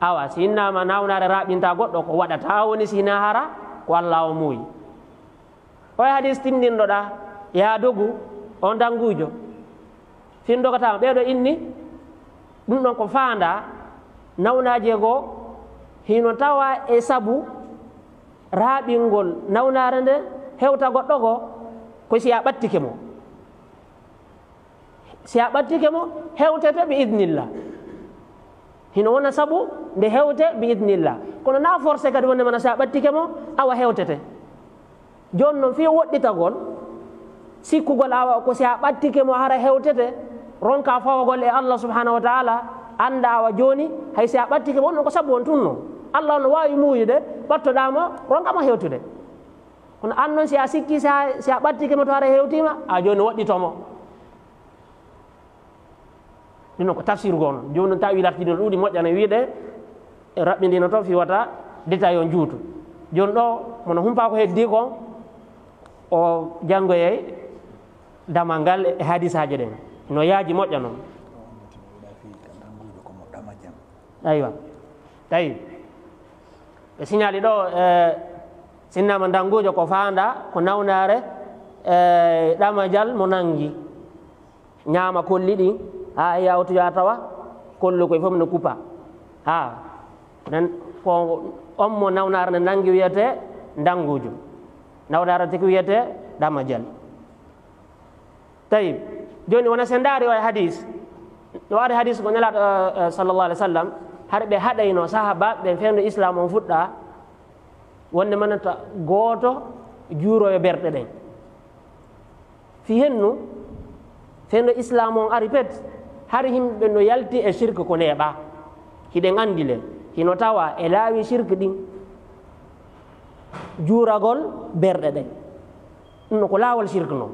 awa, si innama nawnaare raaɓinta goɗɗo, ko waɗata woni si hina hara, ko Allah o muuyi. Oye hadis tindinɗo ɗa, ya dogu, on dangujo. Fin dogataama, ɓeeɗo inni, ɗum ɗon ko faanda, nawnaaje goo, hino tawa e sabu raaɓingol nawnaare nde hewta goɗɗo goo, ko si a ɓattike mo. Si a ɓattike mo, hewtete bi idnillah. Hino wona sabu nde hewte bi idnillah. Kono na forcé kadi wonde mana si a ɓattike mo, awa hewtete. Jooni non, fii woɗɗitagol sikkugol awa ko si a ɓattike mo hara hewtete, ronka fawogol e Allah subhanahu wa ta'ala, annda awa jooni, hay si a ɓattike mo, on non ko sabu on tunno. Allah on no waawi muuyude, ɓattoɗaa mo, ronka mo hewtude. Kono an non si a sikki si a, si a ɓattike mo to hara hewtiima, a jooni woɗɗito mo. Ɗum noon ko tafsir goo noon. Jooni noon tawi larti ɗum ɗuuɗi moƴƴa no wiide, e raɓɓindino to fii wata détail on juutu. Jooni ɗo, mono humpa ko heddi ko, o janngoyay damal ngal e hadisaaji ɗen. No yaaji moƴƴa noon. Aywa. Tawi. Ɓe signali ɗo, eh, Sinnaama ndannguujo ko faandaa ko nawnaare, e, ɗamajal mo nanngi. Ñaama kolli ɗin, haa e yawtoya tawa kollu koye fof no kupa. Haa, nan ko on mo nawnaare ne nanngi wiyetee ndannguujo. Nawnaare tigi wiyetee ɗamajal. Tayib. Jooni wona sen ndaari o e hadis. No ari hadis ko Nelaaɗo, eh, eh, sallallahu alaihi wasallam, hari ɓe haɗayno sahaabaaɓe ɓen fewndo Islaam on fuɗɗaa, wonde manata gooto juuroyo berɗe ɗen. Fii hennu, fewndo Islaam on ari pet, hari yimɓe no yalti e shirk ko neeɓaa. Hiɗen anndi le, hino tawa e laawi shirk ɗin juuragol berɗe ɗen. Ɗum no ko laawol shirk non.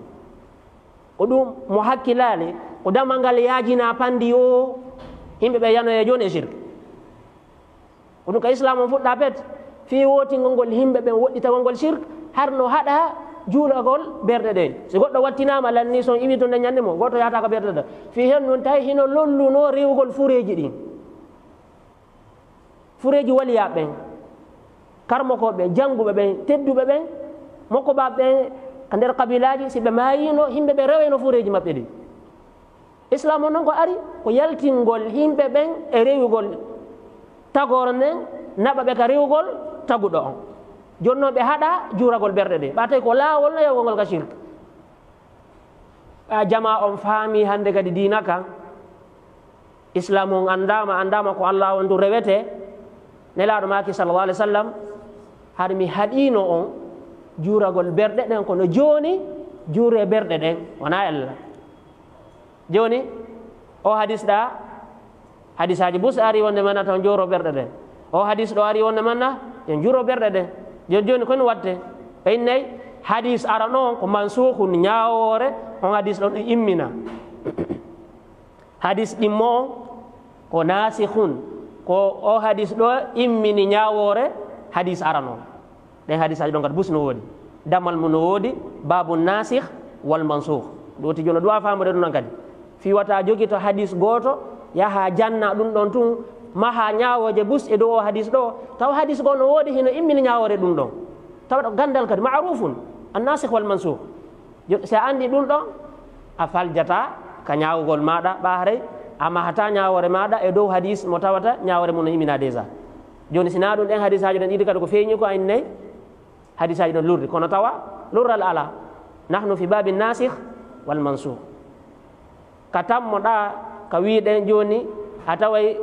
Ko ɗum mo hakkilaali, ko damal ngal yaajinaa panndi o, yimɓe ɓe yanoya jooni e shirk. Ko ɗum ka Islaam on fuɗɗaa pet, fii wootingol ngol yimɓe ɓen, woɗɗitagol ngol shirk, har no haɗa juulagol berɗe ɗen. Si goɗɗo wattinaama lanni son iwi to nde ñannde mo, gooto yahata ka berɗe ɗen. Fii hen nun tawi hino lollunoo rewugol fureeji ɗin. Fureeji waliyaaɓe ɓen, karmokooɓe ɓen, jannguɓe ɓen, tedduɓe ɓen, mokkobaaɓe ɓen ka nder kabiilaaji, si ɓe maayino, yimɓe ɓe rewayno fureeji maɓɓe ɗin. Islaam on non ko ari ko yaltingol yimɓe ɓen e rewugol tagoore nden, naɓa ɓe ka rewugol taguɗo on. Jooni non ɓe haɗa juuragol berɗe ɗe, ɓa tawi ko laawol no yawgol ngol ka shirk. Ɓa jamaa on faami hannde kadi diina kan, Islaam on anndaama, anndaama ko Allah on tun rewetee. Nelaaɗo maaki sallallahu alaihi wasallam, hari mi haɗiino on juuragol berɗe ɗen, kono jooni juuree berɗe ɗen, wonaa ella. Jooni, o hadis ɗa, hadisaaji bus ari wonde manna tan juuro berɗe ɗen. O hadis ɗo ari wonde manna, en juuro berɗe ɗen. Jooni, jooni, ko no watte? Ɓe innay, hadis arano on ko mansukhun, ñaawoore, on hadis ɗon e immina. Hadis ɗimmo on ko nasikhun, ko o hadis ɗo immini ñaawoore hadis arano on. Ɗen hadisaaji ɗon kadi bus no woodi. Damal mum no woodi, babu nasikh wal mansukh. Ɗo ti jono duwa faamude ɗum ɗon kadi. Fii wata jogito hadis gooto, yaha janna ɗum ɗon tun, maha ñaawooje bus e dow o hadis ɗo. Taw hadis goo no woodi, hino immini ñaawoore ɗum ɗon. Tawa ɗo ganndal kadi, ma'rufun, an nasikh wal mansukh. Jo-, si a anndi ɗum ɗon, a faljataa ka ñaawugol maaɗa, ɓa haray a mahataa ñaawoore maaɗa e dow hadis mo tawata ñaawoore mum no imminaa déjà. Jooni, si naa ɗum, ɗen hadisaaji ɗon ɗiɗi kadi ko feeñi ko a innay, hadisaaji ɗon lurri, kono tawa lurral alaa. Nahnu fi babi nasikh wal mansukh. Ka tammoɗaa, ka wiiɗen jooni, a taway,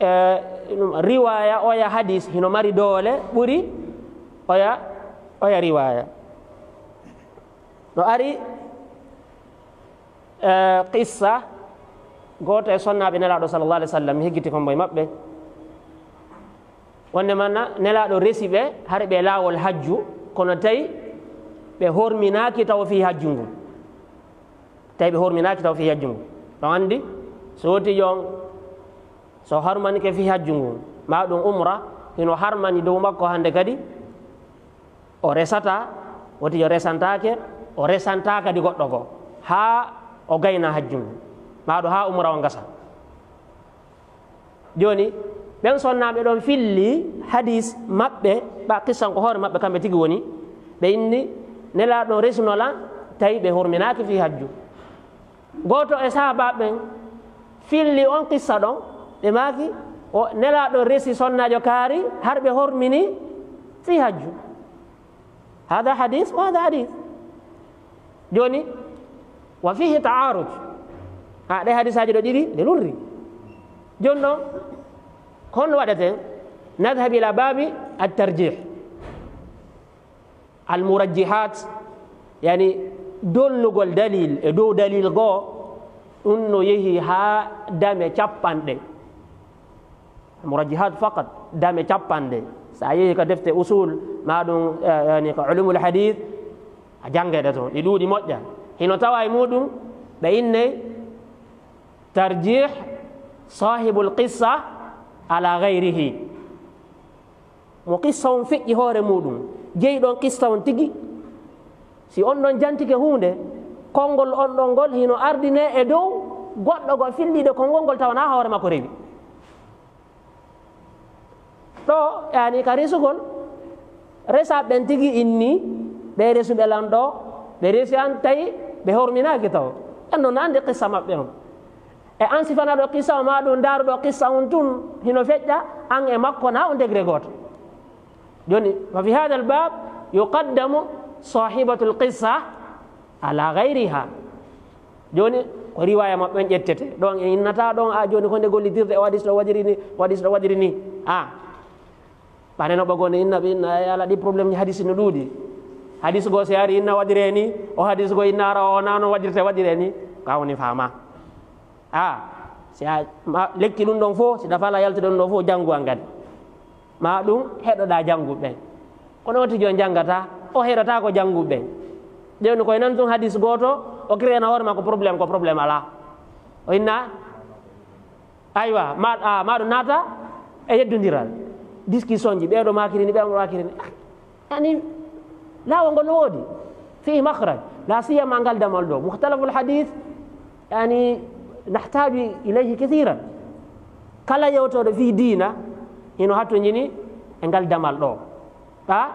e, ɗum riwaaya oya hadis hino mari doole ɓuri oya, oya riwaaya. No ari, e, qissa gooto e sonnaaɓe Nelaaɗo sallallahu alaihi wasallam, mi heggiti kombo e maɓɓe. Wonde manna Nelaaɗo resi ɓe, hari ɓe laawol hajju, kono tawi ɓe horminaaki taw fii hajju ngun. Tawi ɓe horminaaki taw fii hajju ngun. Ɗon anndi, so woti jon, so harmanike fii hajju ngun, ma ɗum umra, hino harmani dow makko hannde kadi, o resata, woti yo resantaake, o resanta kadi goɗɗo goo, haa o gayna hajju ngun, ma ɗo haa umra o gasa. Jooni, ɓen sonnaaɓe ɗon filli hadis maɓɓe, ɓa qissan ko hoore maɓɓe kamɓe tigi woni, ɓe inni Nelaaɗo ɗon resuno lan, tawi ɓe horminaaki fii hajju. Gooto e sahaabaaɓe ɓen filli on qissa ɗon, ɓe maaki, o Nelaaɗo resi sonnaajo kaari, har ɓe hormini fii hajju. Hada hadis, wa hada hadis. Jooni, wa fihi ta'arud. Ha, ɗe hadisaaji ɗo ɗiɗi, ɗe lurri. Jooni ɗon, ko honno waɗeten? Nadhhab ila babi at-tarjih. Al-murajjihat, yani, dolnugol dalil e dow dalil goo, ɗum no yehi haa dame capanɗe. Murajjihat faqat, dame capanɗe. So a yehi ka defte usul, ma ɗum, eh, yani, ko ulumul hadith, a jannge ɗe toon. Ɗi ɗuuɗi moƴƴa. Hino tawa e muɗum, ɓe inne tarjih sahibul qissa ala ghayrihi. Mo qissa on feƴƴi hoore muɗum, jeyi ɗon qissa on tigi. Si on ɗon jantike huunde, konngol on ɗon ngol hino ardine e dow goɗɗo go filliiɗo konngol ngol tawa na hoore makko rewi. Ɗo, yani, ka resugol, Resaaɓe ɓen tigi inni, ɓe resuɓe lan ɗoo, ɓe resi an tawi ɓe horminaaki taw. En non andi qissa maɓɓe on. E an sifanaɗo qissa o, ma ɗum ndaaruɗo qissa on tun, hino feƴƴa an e makko na on degré gooto. Jooni, fa fi hada al bab yuqaddamu sahibatul qissa ala gayriha. Jooni, ko riwaya maɓɓe on ƴettete. Ɗon en innata ɗon, a jooni ko nde gollitirde, o hadis ɗo waɗiri ni, o hadis ɗo waɗiri ni. A. Ɓane no ɓogo ne inna ɓe inna, ay, ala ɗi problème ji hadis no ɗuuɗi. Hadis goo si ari inna waɗire ni, o hadis goo inna ara o na no waɗirte waɗire ni. Ka woni fama. A, si a, ma, lekki ɗum ɗon fof, si ɗa fala yaltude ɗum ɗon fof, janngu an kadi. Ma ɗum heɗoɗa jannguɓe ɓen. Kono wonti jooni janngata, o heɗotaako jannguɓe ɓen. Ɓe woni koye nan tun hadis gooto, o créena hoore makko problème, ko problème alaa. O inna, aywa, ma, a, ma ɗum naata e yeddondiral. Discussion ji, ɓeeɗo maakiri ni, ɓeeɗo maakiri ni. Yani, laawol ngol no woodi, fihi makhraj, la siyama ngal damal ɗo, mukhtalaful hadith, yani, nahtaju ilayhi kathiran. Kala yewtooɗo fii diina, hino hattonjini e ngal damal ɗo. Ɓa,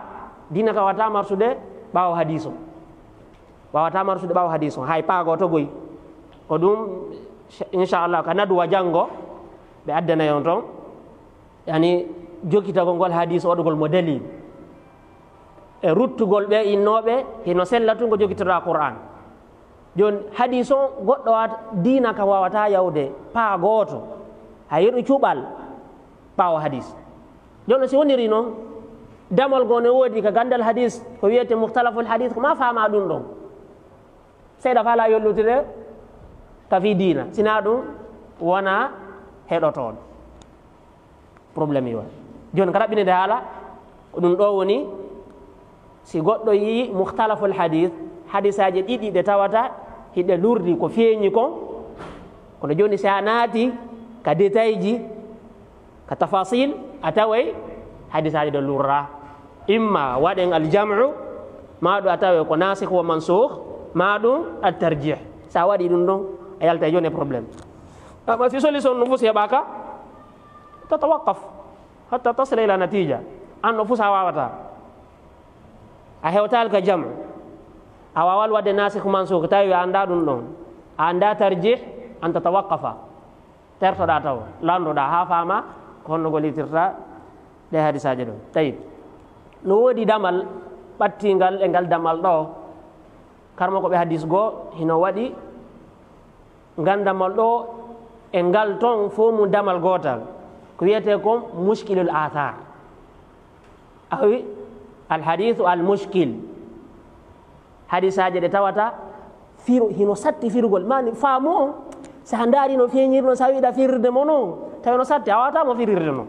diina ka wata marsude ɓaawo hadis o. Wawata marsude ɓaawo hadis o, hay paago to goy. Ko ɗum, inchallah, ka naduwa janngo, ɓe addanay on ton. Yani, jokkitagol ngol hadis, waɗugol mo dalil. E ruttugol ɓe innooɓe, hino sella tun ko jokkitoɗaa Qur'an. Jooni, hadis on, goɗɗo waat-, diina ka wawata yawde paa gooto. Hay yeɗu cuɓal ɓaawo hadis. Jooni, si woniri noon, damal goo ne woodi ka ganndal hadis, ko wiyete mukhtalaful hadis, ko ma faama ɗum ɗon. Seyɗa fala yollutude ka fii diina. Sina ɗum, wona heɗotooɗo. Problème yo. Jooni, ka raɓɓinede haala, ko ɗum ɗo woni, si goɗɗo yii mukhtalaful hadith, hadisaaji ɗiɗi ɗe tawata hiɗe lurdi ko feeñi kon, kono jooni si a naati ka détail ji, ka tafasil, a taway hadisaaji ɗo lurra. Imma waɗen aljam'u, ma ɗum a taway ko nasikh wa mansukh, ma ɗum at-tarjih. Si a waɗi ɗum ɗon, a yaltay jooni e problème. Amma si solution no fof si heɓaaka, tatawaqqaf hatta tasila ila natija. An no fof si a waawata. A hewtaali ka jam'u. A waawal waɗde nasikh mansukh, tawi a anndaa ɗum ɗon. A anndaa tarjih, an tatawaqqafa. Tertoɗaa taw, landoɗaa haa faama ko honno gollitirta ɗe hadisaaji ɗo. Tayyib. No woodi damal ɓattingal e ngal damal ɗo. Karmo ko ɓe hadis goo, hino waɗi ngal damal ɗo e ngal ton fof mum damal gootal. Ko wiyetee kon mushkilul athar. Awi alhadithu almushkil. Hadisaaji ɗe tawata firo, hino satti firugol. Mani faamu on, si a ndaari no feeñiri noon, si a wiɗa firirde mo noon, tawi no satti, a waawata mo firirde noon.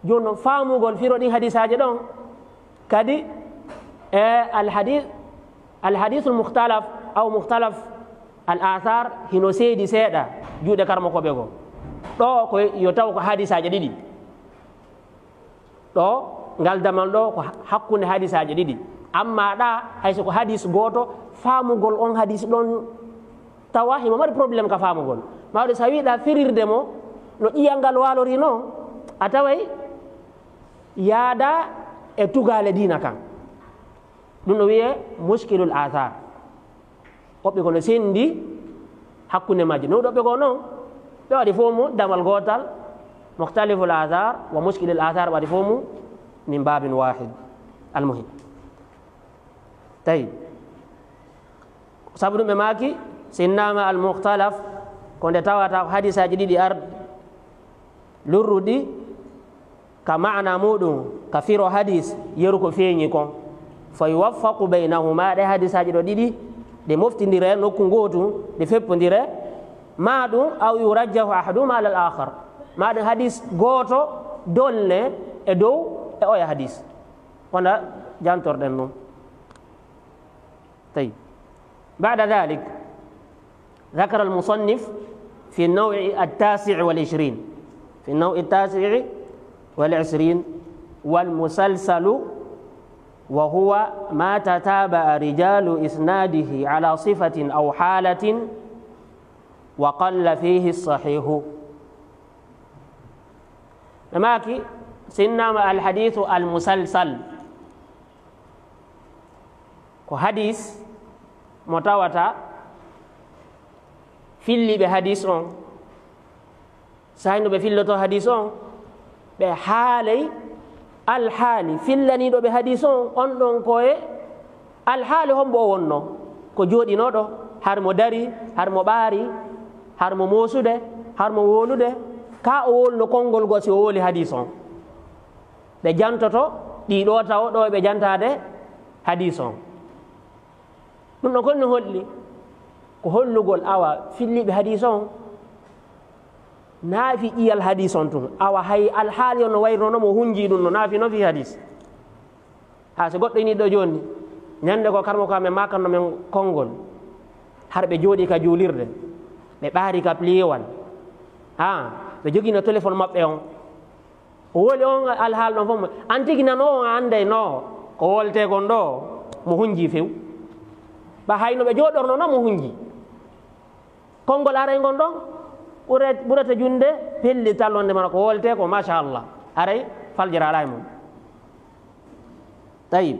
Jooni noon, faamugol firo ɗin hadisaaji ɗon, kadi, e alhadith, alhadithul mukhtalaf, aw mukhtalaf al athar, hino seedi seeɗa, juuɗe karmokooɓe goo. Ɗo ko yo taw ko hadisaaji ɗiɗi. Ɗo, ngal damal ɗo ko ha-, hakkunde hadisaaji ɗiɗi. Amma ɗa, hay so ko hadis gooto, faamugol on hadis ɗon tawa himo mari problème ka faamugol. Mawɗo, so a wiɗa firirde mo no ƴiyal ngal waalori noon, a taway yaada e tugaale diina kan. Ɗum no wiyee mushkilul athar. Woɓɓe kono senndi hakkunde majji. No ɗoɓɓe goo noon, ɓe waɗi fof mum damal gootal, mukhtaliful athar wa mushkilul athar waɗi fof mum min babin wahid. Almuhim. Tawi. Sabu ɗum ɓe maaki, so innama al mukhtalaf, ko nde tawata ko hadisaaji ɗiɗi arɗi, lurruɗi, ka maana muɗum, ka firo hadis, yeru ko feeñi kon. Fa yuwaffaqu baynahuma, ɗe hadisaaji ɗo ɗiɗi, ɗe moftindire nokku ngootu, ɗe feppondire, ma ɗum, aw yurajjahu ahaduhuma ala al akhar. Ma ɗum hadis gooto dolle e dow e oya hadis. Wona jantorɗen ɗum. طيب. بعد ذلك، ذكر المصنف في النوع التاسع والعشرين، في النوع التاسع والعشرين، والمسلسل، وهو ما تتابع رجال إسناده على صفة أو حالة، وقل فيه الصحيح. Ɓe maaki, so innama alhadithu almusalsal. Ko hadis mo tawata filliiɓe hadis on, sahay no ɓe filloto hadis on, ɓe haalay alhaali fillaniiɗo ɓe hadis on, on ɗon ko e alhaali hombo o wonno, ko jooɗinooɗo, har mo dari, har mo ɓaari, har mo moosude, har mo wowlude, ka o wowluno konngol goo si o wowli hadis on. Ɓe jantoto ɗii ɗoo tawo ɗo ɓe jantaade hadis on. Ɗum ɗon kon no holli ko hollugol awa filliiɓe hadis on naafi ƴiyal hadis on tun. Awa hay alhaali on no wayruno no mo hunjii ɗum no naafi no fii hadis. Haa so goɗɗo inii ɗo jooni, ñande goo karmo ko amen maakanno men konngol, har ɓe jooɗii ka juulirde, ɓe ɓaari ka pliewal, haa ɓe jogino téléphone maɓɓe on. O wowli on alhaal ɗon fof, an tigi nanoowo on a annday no ko wowletee kon ɗo mo hunjii few. Ba hay no ɓe jooɗorno no mo hunjii. Konngol aray ngon ɗon, ɓure-, ɓurata junde pellital wonde mana ko wowletee ko, machallah, aray faljere alaa e mum. Tayib.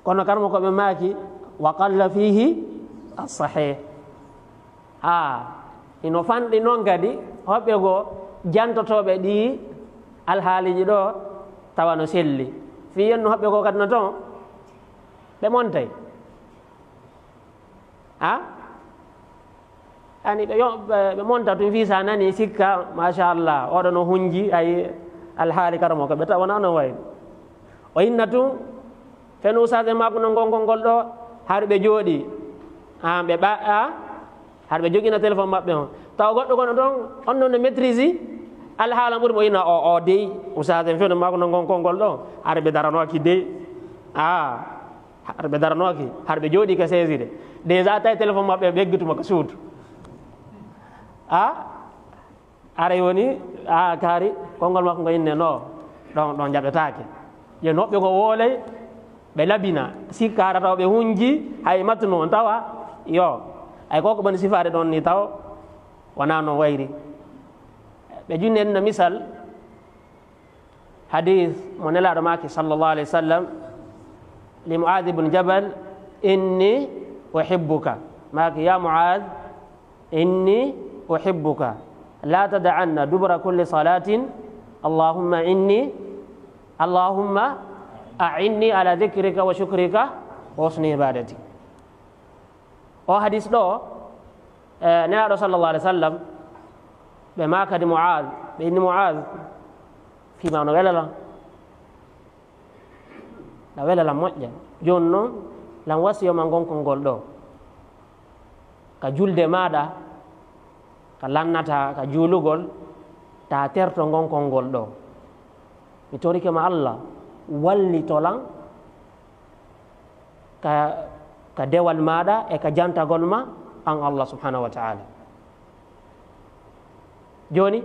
Kono karmo ko ɓe maaki, wa qalla fiihi as-sahih. Haa, hino fanɗi non kadi, hoɓɓe goo jantotooɓe ɗii alhaaliiji ɗo tawa no selli. Fii en no hoɓɓe goo kadi no ton, ɓe montay. A? Ani ɓe yo-, ɓe, ɓe monta tun fii sa nani sikka, machallah, oɗo no hunji, ay alhaali karmo ko ɓe tawa wona no wayi. O inna tun, fenu ustaas en makko no ngonkol ngol ɗo, har ɓe jooɗi. A, ɓe ɓa-, a? Har ɓe jogina téléphone maɓɓe on. Taw goɗɗo kono ton, on non no maîtrise alhaala ɓuri mo ina o, o dey. Ustaas en fenu makko no ngonkol ngol ɗo, har ɓe daranooki dey. A, har ɓe daranooki, har ɓe jooɗi ka seesire. Déjà tawi téléphone maɓɓe ɓe eggituma ka suudu. A? Aray woni, a, kaari, konngol makko ngo inne no, ɗon, ɗon jaɓetaake. Yo noɓɓe ko woolay, ɓe labina, sikka hara tawa ɓe hunji, hay matnu on tawa, yo. Ay ko ko ɓen sifaade ɗon ni taw, wona no wayri. Ɓe junni en no misal, hadis mo Nelaaɗo maaki sallallahu alayhi wa sallam, li Mu'adh ibn Jabal, inni uhibbuka. Maaki, ya Mu'adh, inni uhibbuka. La tada'anna dubura kulli salatin, Allahumma inni, Allahumma a'inni ala dhikrika wa shukrika wa husni ibadati. O hadis ɗo, e, Nelaaɗo sallallahu alayhi wa sallam, ɓe maakadi Mu'adh, ɓe inni Mu'adh, fii ma no wela lan. Na wela lan moƴƴa. Jooni non, lan wasiyoma ngonkol ngol ɗo. Ka julde maaɗa, ka lannata ka juulugol, ta terto ngonkol ngol ɗo. Mi torike ma Allah, wallito lan ka, ka dewal maaɗa e ka jantagol ma an Allah subhanahu wa ta'ala. Jooni,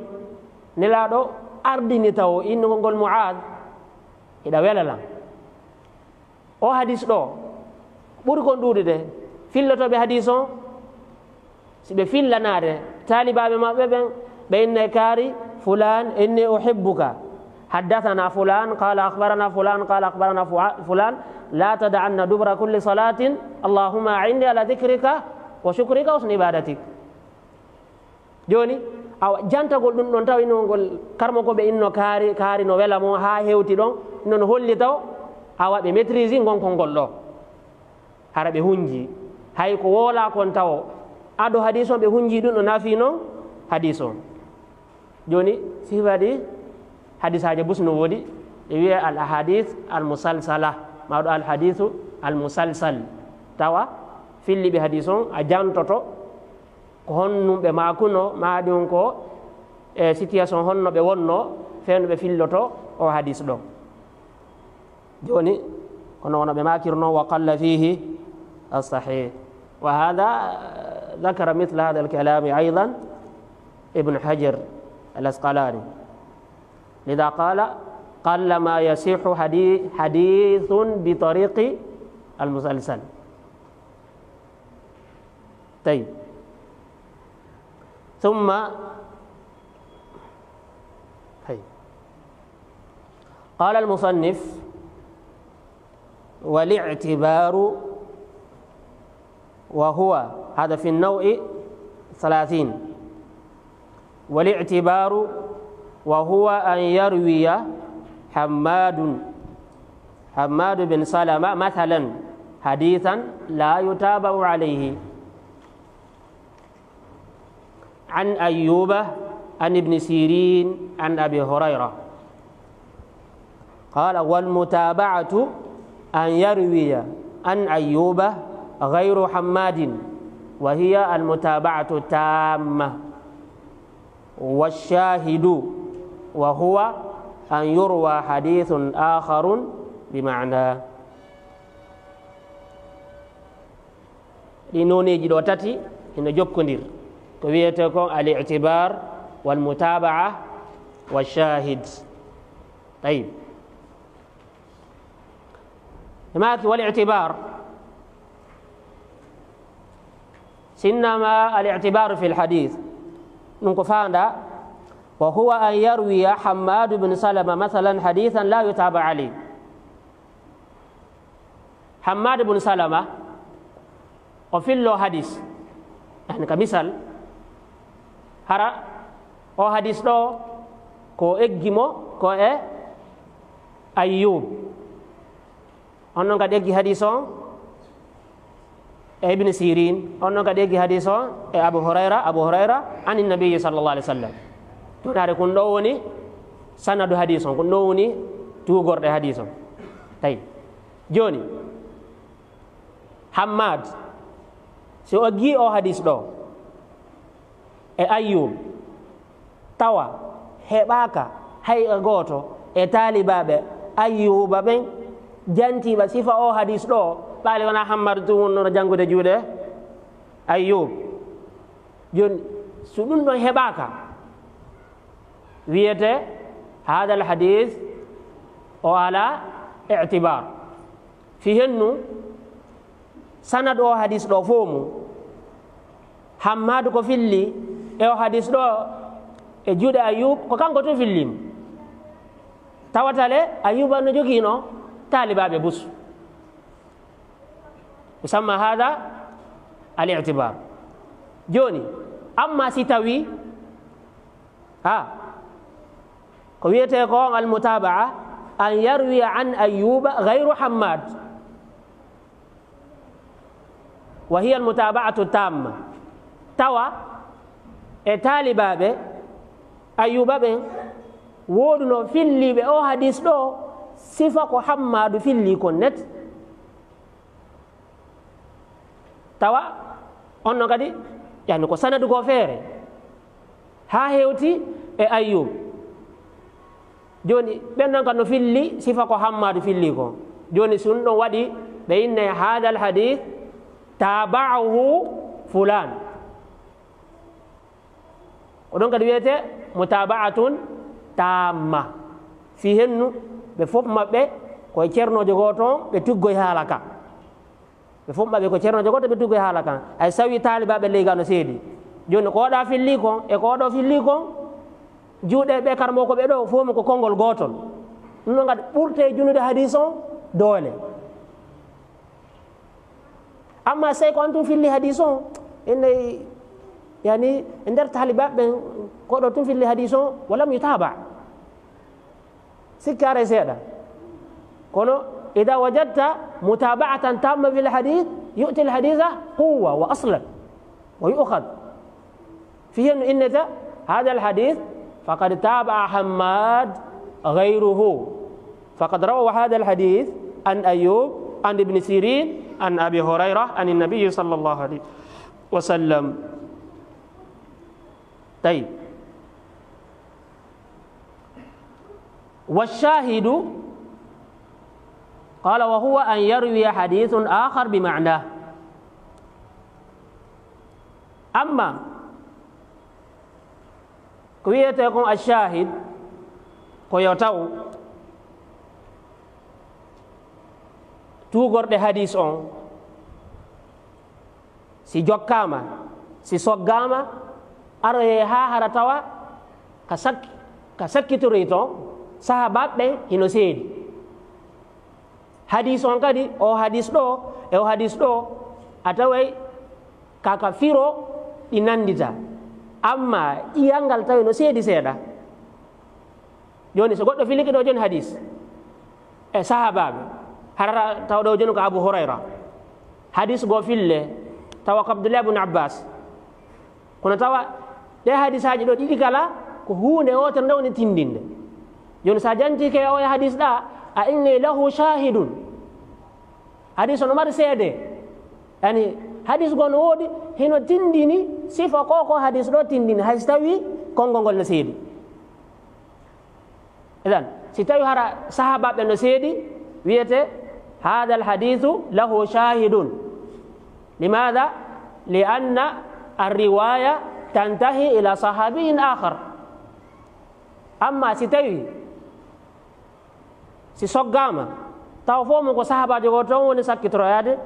Nelaaɗo ardini taw innugol ngol Mu'aaz, hiɗa wela lan. O hadis ɗo, ɓuri kon ɗuuɗude, fillotooɓe hadis on, si ɓe fillanaade taalibaaɓe maɓɓe ɓen, ɓe inna e kaari, fulaan, inni uhibbuka, haddathana fulaan, qaala akhbarana fulaan, qaala akhbarana fu'a-, fulaan, la tada'anna dubra kulli salaatin, allahumma a'inni ala dhikrika wa shukrika wa husni ibadatik. Jooni, awa, jantagol ɗum ɗon taw ino ngol karmo ko ɓe inno kaari, kaari no wela mo haa hewti ɗon, ino no holli taw, awa, ɓe maîtrise ngonkol ngol ɗo. Hara ɓe hunji. Hay ko woola kon tawo. Ado hadis on ɓe hunji ɗum no nafi non hadis on. Jooni, si waɗi hadisaaji bus no woodi, ɓe wiya al ahadith al musalsala, mawɗo al hadithu al musalsal. Tawa, filli ɓe hadis on, a jantoto, ko honno ɓe maakuno, maa ɗum ko e situation honno ɓe wonno, feno ɓe filloto o hadis ɗo. Jooni, kono wano ɓe maakirno, wa qalla fihi as-sahih. Wa hadha, dhakara mithla hadha al-kalami aydan Ibn Hajar al-Asqalani. Lidha qala, qalla ma yasihu hadi-, hadithun bi tariqi al-musalsal. Tayyib. Thumma, tayyib. Qala al-musannif, والاعتبار وهو، هذا في النوع ثلاثين. والاعتبار وهو أن يروي حماد، حماد بن سلمة مثلا حديثا لا يتابع عليه، عن أيوب عن ابن سيرين عن أبي هريرة. قال: والمتابعة أن يروي عن أيوب غير حماد، وهي المتابعة التامة. والشاهد وهو أن يروى حديث آخر بمعناه. Ɗi nooneeji ɗo tati hino jokkondir, ko wiyetee kon al i'tibar, wal mutabaa, wa shahid. Tayib. Ɓe maaki wal i'tibar, sinnama al i'tibaru fil hadith, ɗum ko faanda, wa huwa an yarwiya Hammadu bin Salama masalan hadithan la yutaba alayh. Hammad ibn Salama, o fillo hadis. Yani, ka misal, hara o hadis ɗo, ko eggi mo ko e Ayyub. On non kadi eggi hadis on e Ibn Sirin, on non kadi eggi hadis on e Abu Hurayra, Abu Hurayra, anin Nabiyyi sallallahu alaihi wasallam. Ɗum ɗaade kun ɗo woni sanadu hadis on, kun ɗo woni tuugorɗe hadis on. Tawi. Jooni, Hammad, si o eggi o hadis ɗo e Ayyub, tawa heɓaaka hay e gooto e taalibaaɓe Ayyuba ɓen jantiiɓe sifa o hadis ɗo, ɓaali wona Hammad tun wonno no janngude juuɗe Ayyub. Jooni, so ɗum ɗon heɓaaka, wiyete, haadal hadis o alaa i'tibar. Fii hennu, sanad o hadis ɗo fof mum, Hammadu ko filli e o hadis ɗo e juuɗe Ayyub, ko kanko tun filli mo. Tawatale Ayyuba no jogiino taalibaaɓe busu. Yusamma haada al i'tibar. Jooni, amma si tawi, ha, ko wiyetee ko on al mutabaa, an yarwiya an Ayyuba gayru Hammad, wa hiya al mutaba'atu tamma, tawa e taalibaaɓe Ayyuba ɓen wooduno filliiɓe o hadis ɗo, sifa ko Hammadu filli kon net. Tawa on non kadi, yani, ko sanadu ko feere, haa hewti e Ayyub. Jooni, ɓen non kam no filli sifa ko Hammadu filli ko. Jooni, si ɗum ɗon waɗi, ɓe inne haadal hadis taaba'ahu fulaan. Ko ɗon kadi wiyetee mutaaba'atun taamma. Fii hennu, ɓe fof maɓɓe ko e ceernoojo gooto on ɓe tuggoy haala ka. Ɓe fof maɓɓe ko ceernoojo gooto ɓe tuggoy haala kan. Ay sawi taalibaaɓe ley ga no seedi. Jooni, ko oɗa filli kon e ko oɗo filli kon, juuɗe ɓe karamokooɓe ɗo, fof mo ko konngol gootol. Ɗum ɗon kadi ɓurte junude hadis on doole. Amma sey ko on tun filli hadis on, ene, yani, e nder taalibaaɓe ɓen, ko ɗo tun filli hadis on, walam yutaba. Sikki aray seeɗa. Kono, ida wajadta mutaba'atan tamma fil hadith, yu'ti al haditha quwwa wa aslan, wa yu'khad. Fii hennu innete, haadal hadith, faqad taaba'a Hammad ghayruhu. Faqad rawaw haadal hadith an Ayyub, an Ibn Sirin, an Abi Hurairah, an Nabi sallallahu alaihi wasallam. Tayyib. والشاهد، قال: وهو أن يروي حديث آخر بمعناه. Amma ko wiyetee kon ash-shahid, ko yo taw tuugorɗe hadis on, si jokkaama, si soggaama, aroyee haa hara tawa ka sakki-, ka sakkitorii ton, sahaabaaɓe ɓen hino seedi. Hadis on kadi, o hadis ɗo e o hadis ɗo, a taway kaka firo ɗi nandita. Amma ƴiyal ngal tawi no seedi seeɗa. Jooni, so goɗɗo filike ɗo jooni hadis e sahaabaaɓe, hara tawa ɗo jooni ko Abu Hurayra. Hadis goo fille, tawa ko Abdullah ibn Abbas. Kono tawa ɗe hadisaaji ɗo ɗiɗi kala, ko huunde wootere nde woni tindinde. Jooni, so a jantike o e hadis ɗa, a inni lahu shahidun. Hadis o no mari seede. Yani, hadis goo no woodi, hino tindini sifa ko, ko hadis ɗo tindini, hay so tawi konngol ngol no seedi. Idan, si tawi hara sahaabaaɓe no seedi, wiyete, "Hadha al-hadithu lahu shahidun." Limadha? Li anna ar-riwaya tantahi ila sahabiyin akhar. Amma si tawi, si soggaama, taw fof mum ko sahaabaajo goo toon woni sakkitoroyaade,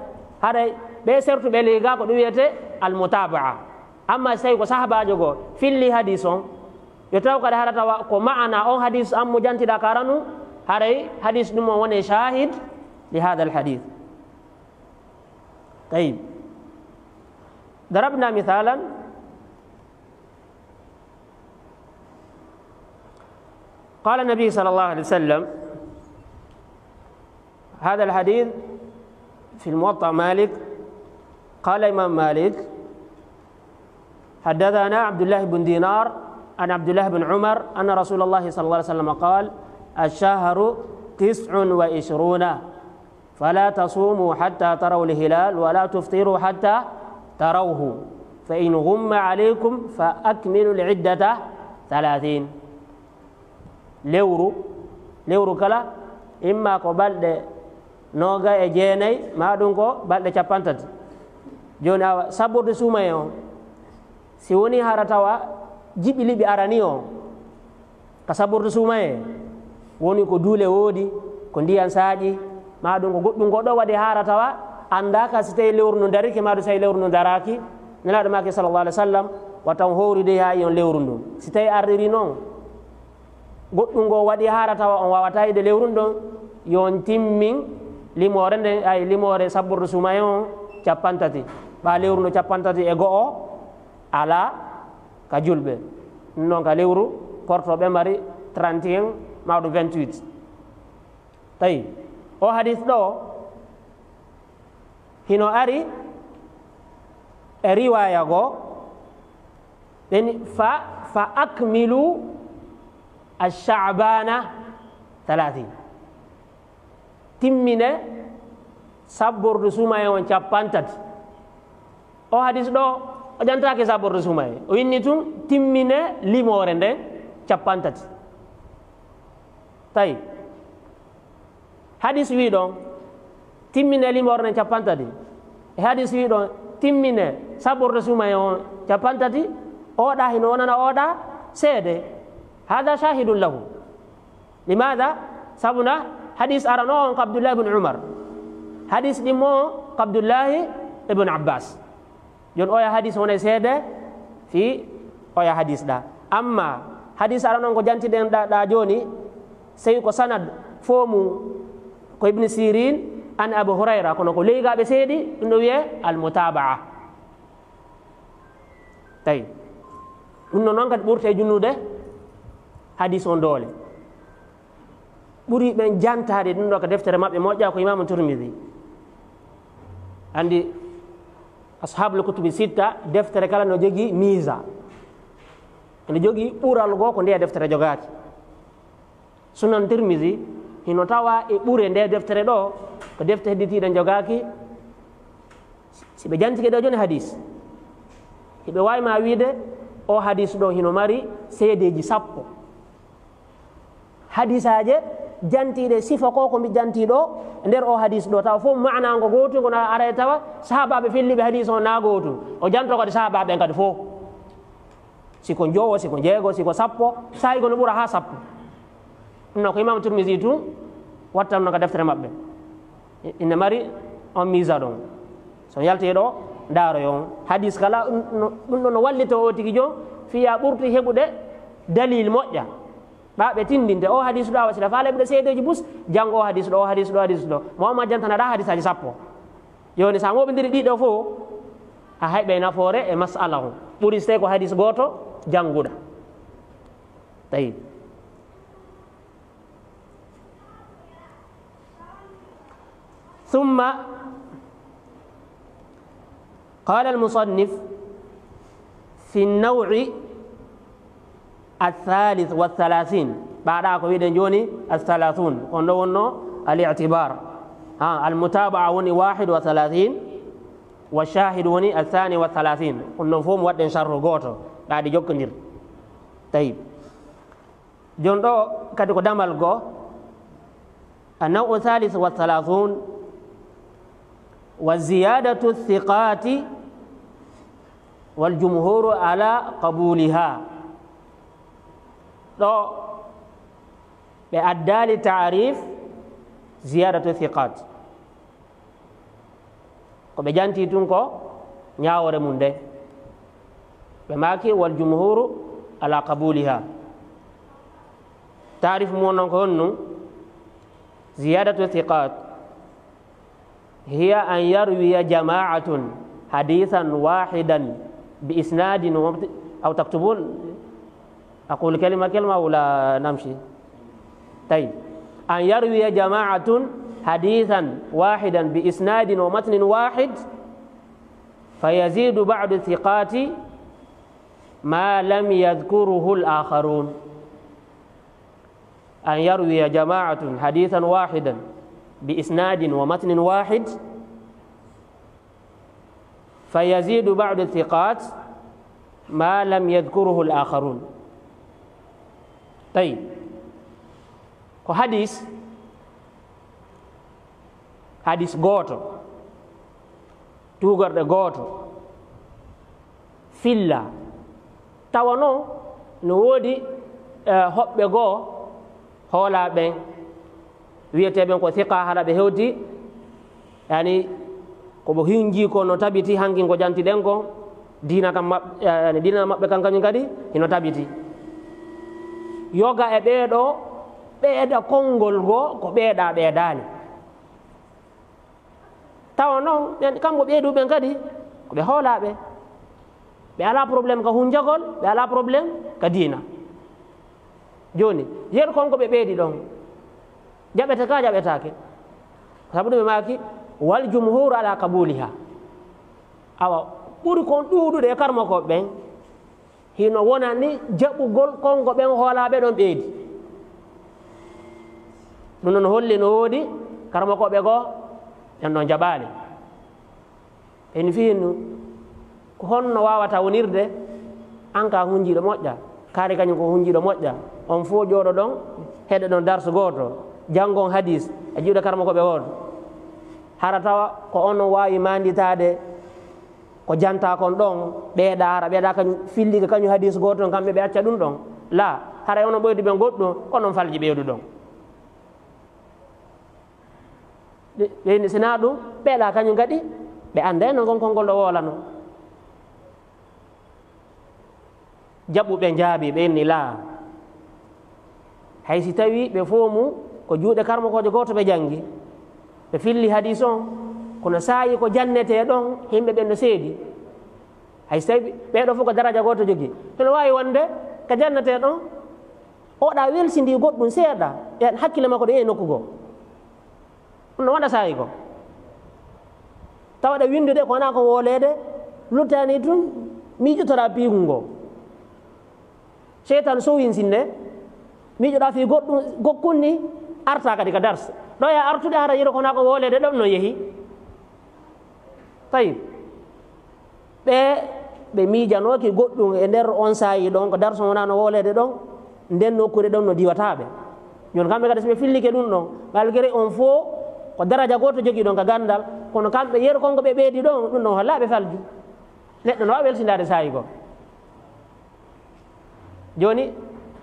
haray ɓe sertuɓe ley gaa ko ɗum wiyete al-mutabaa. Amma si tawi ko sahaabaajo goo filli hadis on, yo taw kadi hara tawa ko maana on hadis an mo jantiɗa ka aranu, haray hadis ɗum on woni shahid li hadha al-hadith. Tayyib. Darabna mithalan. قال النبي صلى الله عليه وسلم، هذا الحديث في الموطأ مالك، قال الإمام مالك: حدثنا عبد الله بن دينار عن عبد الله بن عمر أن رسول الله صلى الله عليه وسلم قال: الشهر تسع وعشرون، فلا تصوموا حتى تروا الهلال ولا تفطروا حتى تروه، فإن غم عليكم فأكملوا العدة ثلاثين. Lewru, lewru kala, imma ko balɗe noogay e jeenay, maa ɗum ko balɗe cappanɗe tati. Jooni, awa, saburdu suumaye on, si woni hara tawa jiɓi liɓi arani on, ka saburdu suumaye, woni ko duule woodi, ko ndiyan saaƴi, maa ɗum ko goɗɗum goɗɗo waɗi hara tawa anndaaka si tawi lewru ndun darike, maa ɗum si tawi lewru ndun daraaki. Nelaaɗo maaki, sallallahu alaihi wasallam, wata on howru dey haa yi'on lewru ndun. Si tawi ardiri non, goɗɗum goo waɗi hara tawa on waawataa yi'ude lewru ndun, yo on timmin limoore nden, ay, limoore saburdu suumaye on cappanɗe tati. Ɓaa lewru ndun cappanɗe tati e go'o alaa ka julɓe. Ɗum non ka lewru kortooɓe mari trente et un maa ɗum vingt-huit. Tawi o hadis ɗo, hino ari e riwaya goo, ɓeni fa, fa akmilu ash-sha'bana thalathin. Timmine saburdu suumaye on cappanɗe tati. O hadis ɗo, o jantaaki saburdu suumaye. O inni tun, timmine limoore nden cappanɗe tati. Tawi. Hadis wi ɗon, timmine limoore nden cappanɗe tati. E hadis wi ɗon, timmine saburdu suumaye on cappanɗe tati. Oɗa hino wonana oɗa seede. Hada shahidun lahu. Limaada? Sabu na hadis arano on ko Abdullahi ibn Umar. Hadis ɗimmo on ko Abdullahi ibn Abbas. Jooni oya hadis wona e seede fii oya hadis ɗa. Amma hadis arano on ko jantiɗen ɗa, ɗa jooni, sey ko sanad foo mum ko Ibn Sirin an Abu Hurayra, kono ko leygaaɓe seedi, ɗum ɗo wiyee al-mutabaa. Tawi. Ɗum no non kadi ɓurte junnude hadis on doole. Ɓuri ɓen jantaade ɗum ɗo ka deftere maɓɓe moƴƴa ko Imaamu Tirmidi. Anndi, ashabul kutubi sitta, deftere kala no jogii miisa. Ene jogii ɓural goo ko nde deftere jogaaki. Sunan Tirmidi hino tawa e ɓure nde deftere ɗo, ko defte hedditiiɗe jogaaki. Si ɓe jantike ɗo jooni hadis, hiɓe waawi ma wiide, o hadis ɗo hino mari seedeeji sappo. Hadisaaje jantiiɗe sifa ko, ko mbi jantii ɗo, nder o hadis ɗo, tawa fof maanaango gootu, kono aray tawa sahaabaaɓe felliiɓe hadis on na gootu. O janto kadi sahaabaaɓe ɓen kadi fof. Si ko njowo, si ko jeego, si ko sappo, saa'i ko no ɓura haa sappo. Ɗum noon ko Imam Tirmidhi tun wattanno ka deftere maɓɓe. Ina mari on miisa ɗon. So yalti ɗo, ndaaro yon. Hadis kala, ɗum no, ɗum ɗon no wallita o tigi jon, fiya ɓurti heɓude dalil moƴƴa. Ɓa ɓe tindinte o hadis ɗo, awa sila faale ɓe seedeji bus, janngo o hadis ɗo, o hadis ɗo, hadis ɗo. Mo ma jantana ɗa hadisaaji sappo. Jooni, sa moɓindiri ɗiɗo fof, a hayɓe nafoore e masala on. Ɓuri so tawi ko hadis gooto jannguɗa. Tawi. ثم قال المصنف في النوع الثالث والثلاثين. Ɓaɗa ko wiɗen joni الثلاثون, kon ɗo wonno الاعتبار. Ha, المتابعة woni واحد وثلاثين, والشاهد woni الثاني والثلاثين. Kon ɗon fof mo waɗɗen sharhu gooto, ɓaɗi jokkondir. Tayyib. Jon ɗo kadi ko damal goo. النوع الثالث والثلاثون: وزيادة الثقات والجمهور على قبولها. Ɗo ɓe addaali taarif ziyadatu thiqat. Ko ɓe janti tun ko ñaawoore mum nde. Ɓe maaki: "Wal jumhuru ala qabuliha." Taarif mum non ko honno? Ziyadatu thiqat hiya an yarwiya jama'atun hadithan wahidan bi isnadin wa mat-, aw taktubun. أقول كلمة كلمة ولا نمشي؟ طيب. أن يروي جماعة حديثا واحدا بإسناد ومتن واحد، فيزيد بعض الثقات ما لم يذكره الآخرون. أن يروي جماعة حديثا واحدا بإسناد ومتن واحد، فيزيد بعض الثقات ما لم يذكره الآخرون. طيب. Ko hadis, hadis gooto, tuugorɗe gooto, filla, tawa noon no woodi, eh, hoɓɓe goo hoolaa ɓen, wiyetee ɓen ko siqa, hara ɓe hewti, yani, ko ɓe hinjii ko no tabiti, hankin ko jantiɗen ko, diina kam maɓ-, yani, diina maɓɓe kan kañum kadi hino tabiti. Yoga e ɓee ɗoo, ɓeeɗa konngol goo ko ɓeeɗa ɓeedaani. Tawa noon, ɓen, kamɓe ɓeyduɓe ɓen kadi, ko ɓe hoolaaɓe. Ɓe alaa problème ka hunjagol, ɓe alaa problème ka diina. Jooni, yeru kon ko ɓe ɓeydi ɗon, jaɓete ka jaɓetaake? Sabu ɗum ɓe maaki, "Wal jumhuru ala qabuliha." Awa, ɓuri kon ɗuuɗude e karmokooɓe ɓen, hino wonani jaɓugol konko ɓen hoolaaɓe ɗon ɓeydi. Ɗum noon holli no woodi karamokooɓe goo, ɓen ɗon jaɓaali. Ɓen fii nu, ko honno waawata wonirde, an ka hunjiiɗo moƴƴa, kaari kañum ko hunjiiɗo moƴƴa, on fof jooɗo ɗon, heɗo ɗon darsu gooto, janngon hadis e juuɗe karamokooɓe gooto. Hara tawa ko on on waawi maanditaade ko janta kon ɗon, ɓeeɗa, hara ɓeeɗa kañum fillike kañum hadis gooto on, kamɓe ɓe acca ɗum ɗon. La, hara e onon ɓoyde ɓen goɗɗum, ko non falji ɓeydu ɗon. Ɓe, ɓe ni, sinaa ɗum, ɓeeɗa kañum kadi, ɓe annda e no ngon konngol ɗo woolano. Jaɓuɓe njaabi, ɓe inni laa. Hay si tawii ɓe fof mum ko juuɗe karmokoojo gooto ɓe janngi, ɓe filli hadiis on, kono saa'i ko jannetee ɗon, yimɓe ɓen no seedi. Hay si tawii ɓee ɗoo fof ko daraja gooto jogii, hino waawi wonde ka jannetee ɗon, oɗa welsindii goɗɗum seeɗa, e hakkille makko ɗo yehi nokku goo. Ɗum no waɗa saa'i goo. Tawa ɗa winndude ko wonaa ko wooleede, luttaani tun miijotoraa piigu ngoo. Seytaan sowinsinne, miijoɗaa fii goɗɗum, gokkun ni, artaa kadi ka darse. Ɗo e artude hara yiro ko wonaa ko wooleede ɗon no yehi. Tawi. Ɓe, ɓe miijanooki goɗɗum e nder on saa'i ɗon, ko darsu wonaa no wooleede ɗon, nden nokkuure ɗon no diwataa ɓe. Jooni kamɓe kadi, si ɓe fillike ɗum ɗon, malgré on fof ko daraja gooto jogii ɗon ka ganndal, kono kamɓe yeru kon ko ɓe ɓeydi ɗon, ɗum ɗon hollaa ɓe falju. Neɗɗo no waawi welsindaade saa'i goo. Jooni,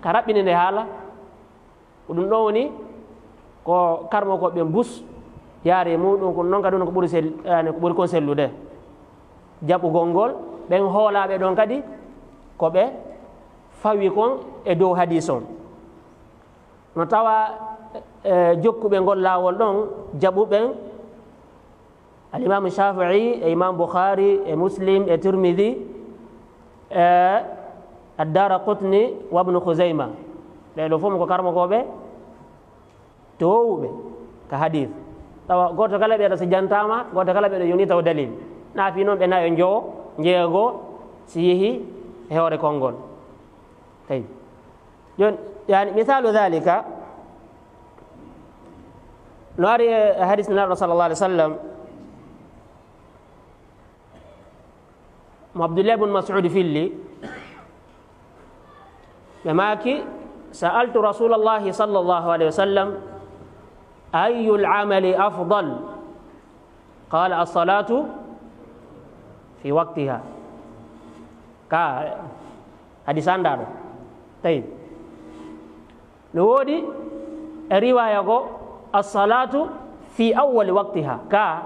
ka raɓɓininde haala, ko ɗum ɗon woni ko karmokooɓe ɓen bus yaari e muɗum, ko non kadi woni ko ɓuri sel-, yani, ko ɓuri kon sellude. Jaɓugol ngol, ɓen hoolaaɓe ɗon kadi, ko ɓe fawi kon e dow hadiis on. No tawa e jokkuɓe ngol laawol ɗon jaɓuɓen, Alimamu Shafi'i e Imam Bukhari e Muslim e Tirmidhi e Addara Qutni wa Ibnu Khuzayma. Ɓee ɗo fof mo ko karmokooɓe toowuɓe ka hadith. Tawa gooto kala ɓee ɗo so jantaama, gooto kala ɓee ɗo yoni taw dalil. Na fii noon ɓe nayo njowo, njeego si yehi e hoore konngol. Tawi. Jooni, yani, misalu dhalika, no ari e hadis Nulaaɗo sallallahu alaihi wasallam, mo Abdullah ibn Mas'ud filli, ɓe maaki, "Sa'altu Rasulallahi sallallahu alaihi wasallam, ayyul amali afdal?" Qala, "As-salatu fi waqtiha." Ka hadis anndaɗo. Tawi. No woodi e riwaya go, "As-salatu fi awwali waqtiha." Ka.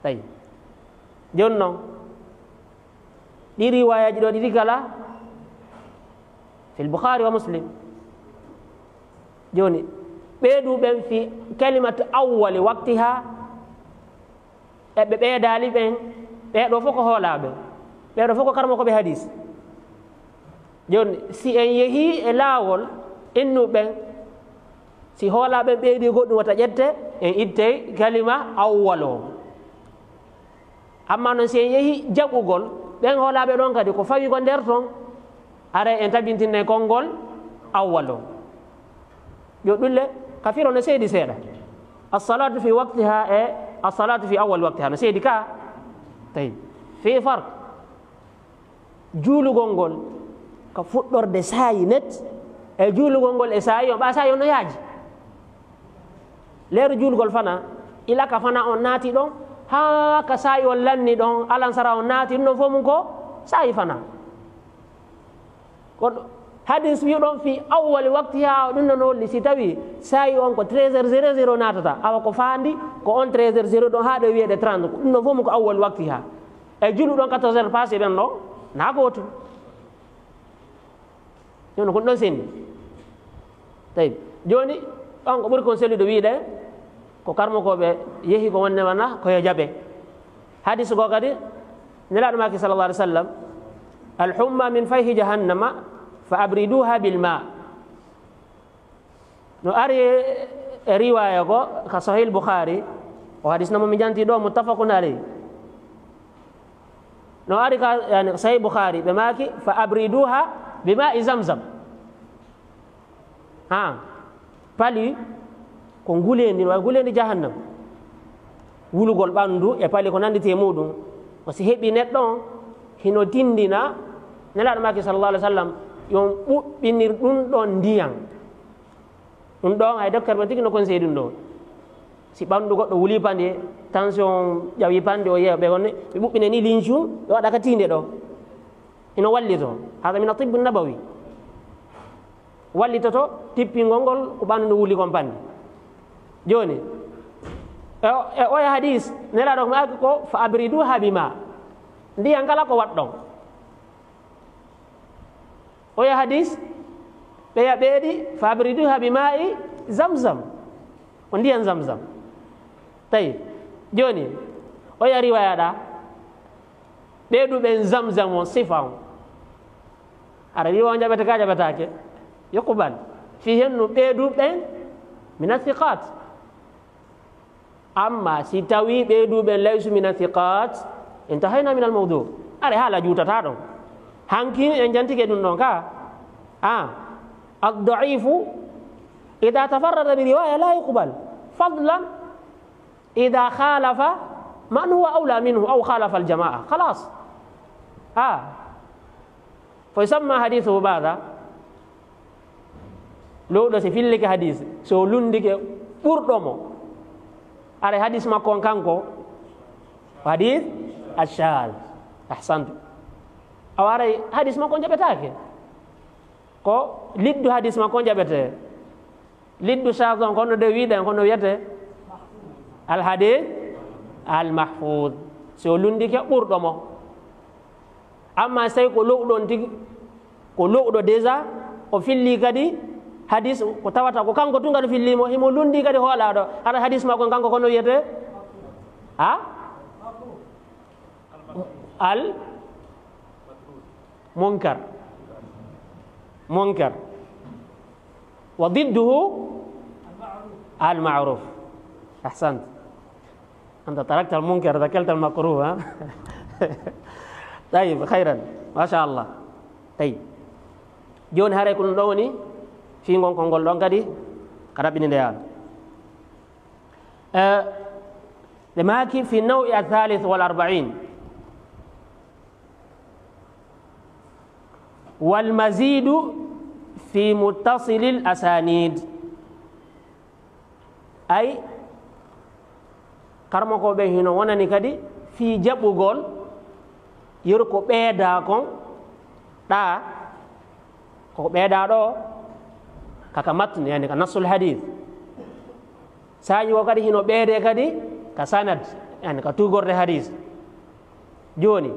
Tawi. Jooni noon, ɗi riwayaaji ɗo ɗiɗi kala fil Bukhari wa Muslim. Jooni, ɓeeɗu ɓen fi kalimat awwali waqtiha, e ɓe ɓeedaali ɓen, ɓee ɗo fof ko hoolaaɓe, ɓee ɗo fof ko karmokooɓe hadis. Jooni, si en yehii e laawol innu ɓen, si hoolaaɓe ɓeeɗi goɗɗum wata ƴette, en ittey kalima awwal o. Amma noon, si en yehi jaɓugol, ɓen hoolaaɓe ɗon kadi ko fawi ko nder ton, aray en tabintinne konngol awwal o. Yo ɗulle, ka firo no seedi seeɗa. As-salatu fi waqtiha e as-salatu fi awwal waqtiha no seedi ka. Tawi. Fi farq. Juulugol ngol ka fuɗɗorde saayi net, e juulugol ngol e saayi on, ɓa saayi on no yaaji. Leeru juulugol fana, ila ka fana on naati ɗon, haa ka saayi on lanni ɗon, alansara on naati, ɗum ɗon fof mum ko saayi fana. Kono hadis wi'u ɗon fi awwali waqtiha, ɗum ɗon holli si tawi saayi on ko treize heures zéro zéro naatata, awa ko faandi ko on treize heures zéro ɗon haa ɗo wiyeede trente, ɗum ɗon fof mum ko awwali waqtiha. E juulu ɗon quatorze heures passé ɓen ɗon, na gootum. Jooni ko ɗum ɗon sendi. Tawi. Jooni, on ko ɓuri kon sellude wiide, ko karmokooɓe yehi ko wonde mana, ko yo jaɓe. Hadis goo kadi, Nelaaɗo maaki sallallahu alaihi wasallam, "Al-humma min fayhi jahannama, fa abriduha bil ma." No ari e riwaya ko ka Sahih Bukhari, o hadis no mo mi janti ɗo, muttafaqun alayh. No ari ka, yani, Sahih Bukhari, ɓe maaki, "Fa abriduha bi ma'i zamzam." Ha, pali ko nguleendi, no wayi nguleendi jahannam. Wulugol ɓanndu e pali ko nannditi e muɗum. Ko si heɓi neɗɗo on, hino tinndina, Nelaaɗo maaki sallallahu alaihi wasallam, yo on ɓuɓɓinir ɗum ɗon ndiyan. Ɗum ɗon, hay docteur ɓen tigi no conseillé ɗum ɗon. Si ɓanndu goɗɗo wuli pande, tension ƴawi pande, o yeeya ɓe wonne, ɓe ɓuɓɓine ni lincu, ɓe waɗa ka tiinde ɗo. Ino wallito. Hada min atibbi nabawi. Wallitoto tippingol ngol ko ɓanndu ndu wuli kon pande. Jooni, e, e oya hadis, Nelaaɗo ko maaki ko, "Fa abriduha bi ma." Ndiyan kala ko waɗɗon. Oya hadis, ɓeya ɓeeɗi, "Fa abriduha bi ma'i zamzam." Ko ndiyan zamzam. Tawi, jooni, oya riwaya ɗa, ɓeeɗu ɓen zamzam on, sifa on. Ara riwa on jaɓete ka jaɓetaake? Yuqbal. Fi hennu ɓeeɗu ɓen mina thiqat. Amma si tawi ɓeeɗu ɓen laysu mina thiqat, intahayna minal mawdu. Are haala juutata ɗon. Hanki en jantike ɗum ɗon ka. A, ad-da'ifu idha tafarrada bi riwaya la yuqbal. Fadlan idha khalafa man huwa awla minhu aw khalafa al-jama'a. Khalas. A. Fa yusamma hadithuhu madha? Lowɗo si fillike hadis, so lundike ɓurɗo mo. Aray hadis makko on kanko, hadis ashal. Ahsantu. Awa aray hadis makko on jaɓetaake. Ko liddu hadis makko on jaɓete. Liddu shaz on, kono de wiɗen, kono wiyete al hadis al mahfuz. So lundike ɓurɗo mo. Amma si tawi ko lowɗon tigi, ko lowɗo déjà, o filli kadi Hadis ko tawata ko kanko tun kadi fillimo, himo lundi kadi hoolaaɗo. Hara hadis makko kanko kono wiyete, ha? Al munkar. Munkar. Wa didduhu al ma'ruf. Ahsant. Anta tarakta al munkar, dakalta al makruh, ha? Tayyib, khairan. Masha Allah. Tayyib. Joni haray ko ɗum ɗo woni fii ngon konngol ɗon kadi ka ɗaɓɓini nde yaala. Eh, ɓe maaki fi nawi al thalith wal arba'in. Wal mazidu fi muttasilil asanid. Ay, karmokooɓe hino wonani kadi fii jaɓugol yeru ko ɓeedaa kon ɗaa, ko ɓeedaa ɗoo kaka matn, yani ka nassul hadith. Saaji ko kadi hino ɓeedee kadi ka sanad, yani ka tuugorde hadith. Jooni,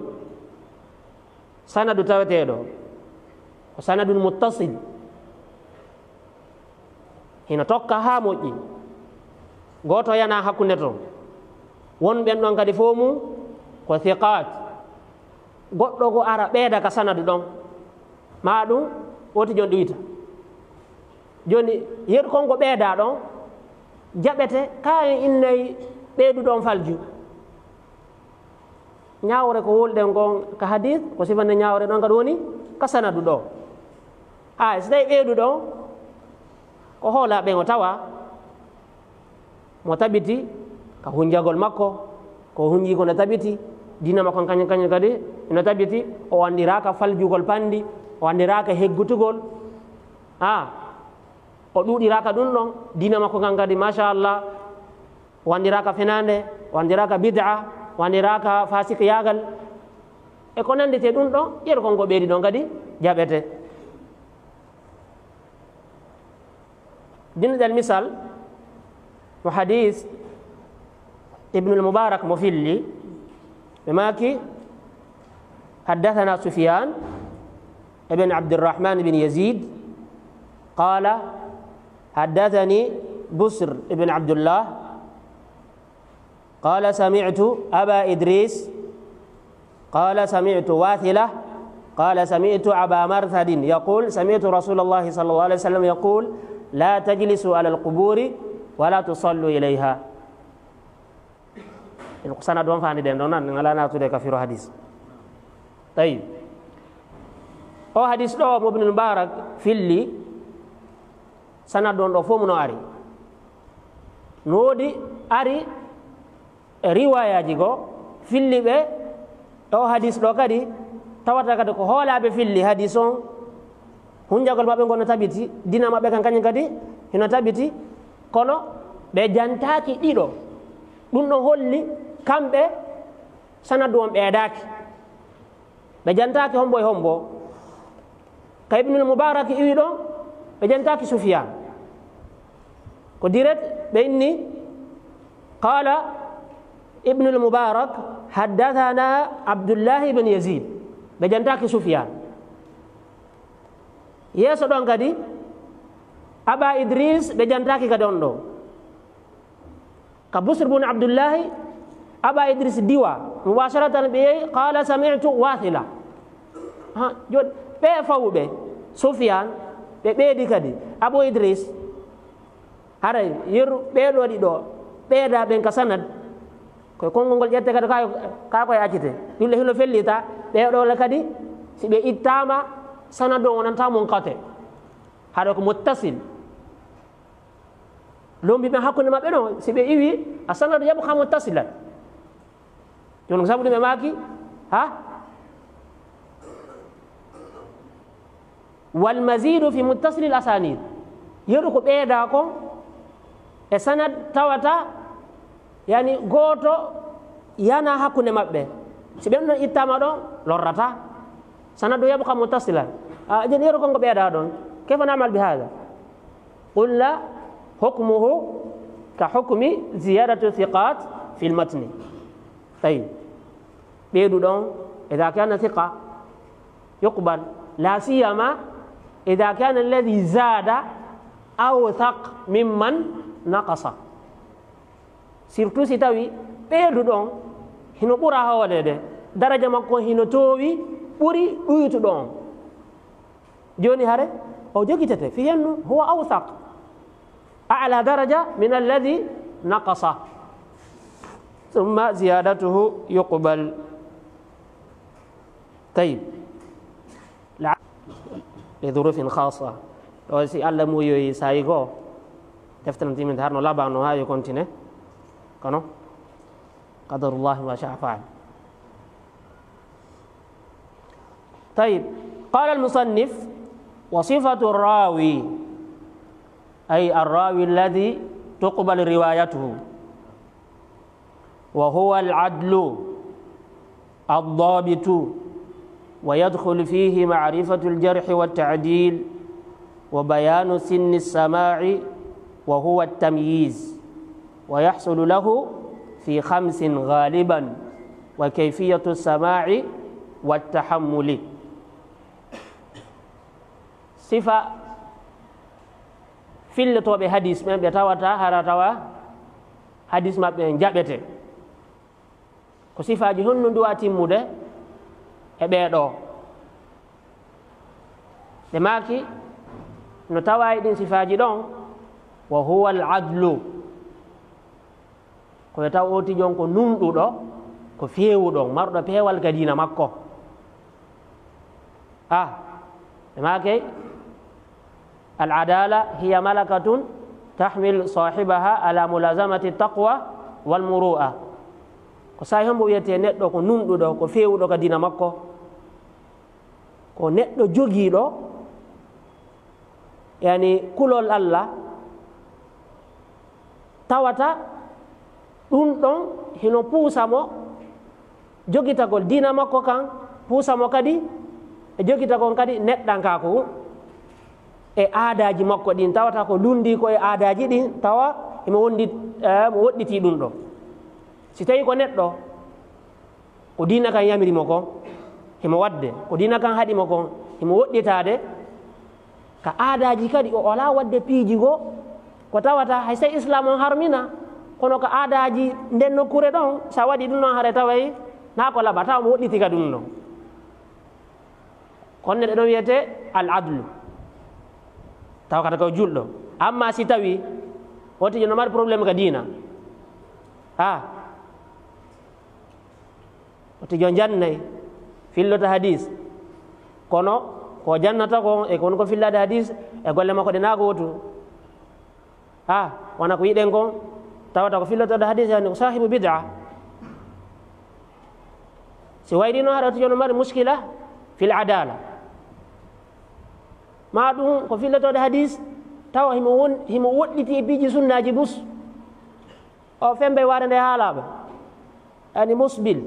sanadu taweteeɗo ko sanadun muttasil. Hino tokka haa moƴƴi. Gooto yana hakkunde ton. Won ɓen ɗon kadi fof mum ko thiqat. Goɗɗo ko ara ɓeeda ka sanadu ɗon. Ma ɗum woti jon ɗiwita. Jooni, yeru kon ko ɓeeda ɗon, jaɓete, kaa en innay ɓeedu ɗon falju. Ñaawre ko wowluɗen kon ka hadith, ko sifande ñaawre ɗon kadi woni ka sanadu ɗo. Haa, si tawi ɓeedu ɗon, ko hoolaa ɓen o tawa, mo tabiti ka hunjagol makko, ko hunji ko no tabiti, diina makko kañum, kañum kadi no tabiti, o anndiraaka faljugol panndi, o anndiraaka heggutugol. Haa, o ɗuuɗiraaka ɗum ɗon, diina makko kan kadi, machallah, o anndiraaka fenaande, o anndiraaka bid'a, o anndiraaka fasikiyaagal. E ko nannditee ɗum ɗon, yeru kon ko ɓeydi ɗon kadi jaɓete. Dinnuɗen misal, mo hadis Ibnul Mubarak mo filli, ɓe maaki, حدثنا سفيان بن عبد الرحمن بن يزيد قال حدثني بسر بن عبد الله قال سمعت أبا إدريس قال سمعت واثلة قال سمعت أبا مرثد يقول سمعت رسول الله صلى الله عليه وسلم يقول لا تجلسوا على القبور ولا تصلوا إليها. En ko sanad on faani ɗen ɗon, nan alaa naatude ka firo hadis. Tayyib. O hadis ɗo mo Ibnul Mubarak filli, sanad on ɗo fof mo no ari. No woodi ari e riwayaaji goo filli ɓe e o hadis ɗo kadi, tawata kadi ko hoolaaɓe filli hadis on, hunjagol maɓɓe ngol no tabiti, diina maɓɓe kan kañum kadi hino tabiti, kono ɓe jantaaki ɗiɗo. Ɗum ɗon holli kamɓe sanadu on ɓeedaaki. Ɓe jantaaki hombo e hombo. Ka Ibnul Mubarak iwi ɗon, ɓe jantaaki Sufyan. Ko direct ɓe inni, qala Ibnul Mubarak, haddathana Abdullahi ibn Yazid. Ɓe jantaaki Sufyan. Yeeso ɗon kadi, Aba Idris, ɓe jantaaki kadi on ɗo. Ka Busr bun Abdullahi, Aba Idris diwa, mubasharatan ɓe yehi, qala sami'tu Wathila. Ha, joni, ɓe fawuɓe, Sufyan, ɓe ɓeedi kadi, Abu Idris, haray, yeru ɓee ɗo ɗiɗo, ɓeeda ɓen ka sanad, koye konngol ngol ƴette kadi, ka, ka koye accite. Ɗum le hino fellita, ɓee ɗo le kadi, si ɓe ittaama, sanad on wonanta munqati. Haɗa ko muttasil. Lombi ɓen hakkunde maɓɓe ɗon, si ɓe iwi, a sanadu yabqa muttasilan. Jooni ko sabu ɗum ɓe maaki, ha? Wal mazidu fi muttasilil asanid. Yeru ko ɓeeda kon e sanad tawata, yani, gooto yana hakkunde maɓɓe. Si ɓen ɗon ittaama ɗon, lorrata. Sanadu yabqa muttasilan. A, jooni yeru kon ko ɓeeda ɗon. Kayfa na'mal bi hada? Qulna hukmuhu ka hukmi ziyadati thiqat fil matni. Tayyib. Ɓeydu ɗon, idha kana thiqa, yuqbal. La siyama idha kana alladhi zada awthaq mimman naqasa. Surtout si tawi ɓeyduɗo on hino ɓura hooleede, daraja makko hino toowi ɓuri ɗuytuɗo on. Jooni hare o jogitete fi hennu, huwa awthaq, a'la daraja min alladhi naqasa. Thumma ziyadatuhu yuqbal. Tayyib. La-, li dhurufin khassa. Ɗo si Allah muuyoyi saayi goo, deftere no timminta har no labano haa yo continue. Kono, qadarullah ma sha'a fa'al. Tayyib. Qala al-musannif, wa sifatu rawi, ay ar-rawi alladhi tuqbal riwayatuhu. وهو العدل الضابط، ويدخل فيه معرفة الجرح والتعديل، وبيان سن السماع، وهو التمييز، ويحصل له في خمس غالبا، وكيفية السماع والتحمل. Sifa fillotooɓe hadis ɓen, ɓe tawata hara tawa hadis maɓɓe en jaɓete. Ko sifaaji honno nduwa timmude e ɓee ɗoo? Ɓe maaki, no tawa e ɗin sifaaji ɗon, wa huwa al adlu, ko yo taw ootijo on ko nunɗuɗo, ko feewuɗo, marɗo peewal ka diina makko. A, ɓe maaki, al adala hiya malakatun tahmil sahibaha ala mulazamati taqwa wal muru'a. Ko saa'i hombo wiyetee neɗɗo ko nunɗuɗo, ko feewuɗo ka diina makko? Ko neɗɗo jogiiɗo, yani, kulol Allah, tawata ɗun ɗon hino puusa mo jogitagol diina makko kan, puusa mo kadi e jogitagol kadi neɗɗankaaku e aadaaji makko ɗin, tawata ko lunndii ko e aadaaji ɗin, tawa himo wondi, eh, mo woɗɗitii ɗun ɗon. Si tawii ko neɗɗo, ko diina kan yamiri mo kon, himo waɗde. Ko diina kan haɗi mo kon, himo woɗɗitaade. Ka aadaaji kadi, o alaa waɗde piiji goo, ko tawata hay sey Islaam on harmina, kono ka aadaaji nden nokkuure ɗon, si a waɗii ɗun ɗon, haray taway naa ko laɓa, tawa mo woɗɗiti kadi ɗun ɗon. Kono neɗɗo ɗon wiyetee al adlu, tawa kata ko julɗo. Amma si tawii ootijo no mari problème ka diina, a, ootijo jannay, fillota hadis, kono ko jannata kon e kon ko fillaade hadis e golle makko ɗe naa gootu. A, wona ko yiɗen kon, tawata ko fillotooɗo hadis, yani, ko saahibu bid'a. Si wayri non, haray ootijo no mari muskila fil adala. Maa ɗun ko fillotooɗo hadis, tawa himo won-, himo woɗɗiti e piiji sunnaaji bus. O fembe waare nde haalaaɓe. Yani musbil.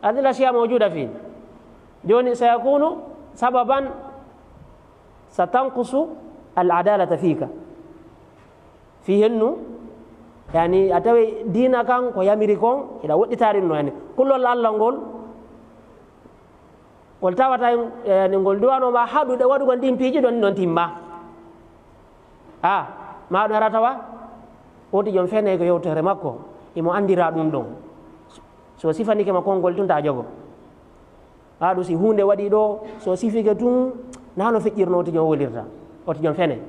Hadhihi al-ashya mawjuda fi. Jooni, sayakunu sababan satanqusu al-adalata fika. Fi hennu, yani, a taway diina kan ko yamiri kon, hiɗa woɗɗitaari no, yani, kulol Allah ngol, ngol tawata, yani, ngol duwano ma haɗude waɗugol ɗin piiji ɗon, ɗon timma. A, ma ɗum ara tawa ootijo on fenay ko yewtere makko, himo anndira ɗum ɗon. So sifanike ma konngol tun, ta jogo. A, ɗum si huunde waɗi ɗo, so sifike tun, na no feƴƴirno ootijo on wolirta. Ootijo on fenay.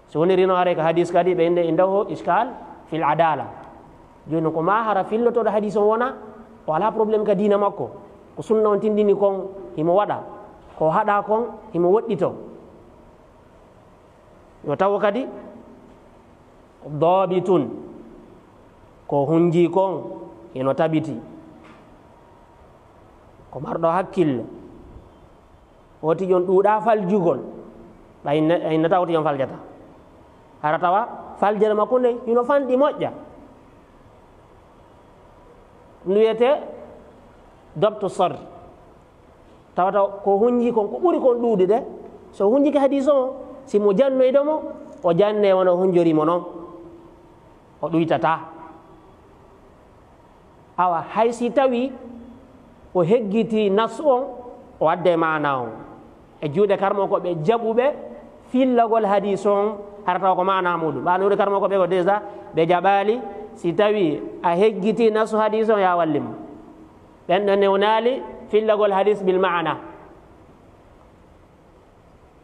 So woniri no, haray ka hadis kadi, ɓe innde indahu iskal fil adala. Jooni ko ma hara fillotooɗo hadis on wona, o alaa problème ka diina makko. Ko sunna on tindini kon, himo waɗa. Ko haɗa kon, himo woɗɗito. Yo taw kadi, dabitun, ko hunji kon, hino tabiti. Ko marɗo hakkille. Ootijo on ɗuuɗaa faljugol. Ɓay ne-, ɓay nata ootijo on faljata. Hara tawa faljere makko nden hino fanɗi moƴƴa. Ɗum wiyetee dabtu sadr. Tawata ko hunji kon, ko ɓuri kon ɗuuɗude, so hunjike hadis on, si mo jannoyde mo, o janne wano hunjori mo non. O ɗuytataa. Awa, hay si tawii o heggitii nas on, o adde maana on e juuɗe karmokooɓe jaɓuɓe fillagol hadis on, hara tawa ko maana muɗum. Ɓa no woni karmo ko ɓe ko déjà, ɓe jaɓaali, si tawi a hejjiti nasu hadis on, ya wallim. Ɓen ɗo newnaali fillagol hadis bil maana.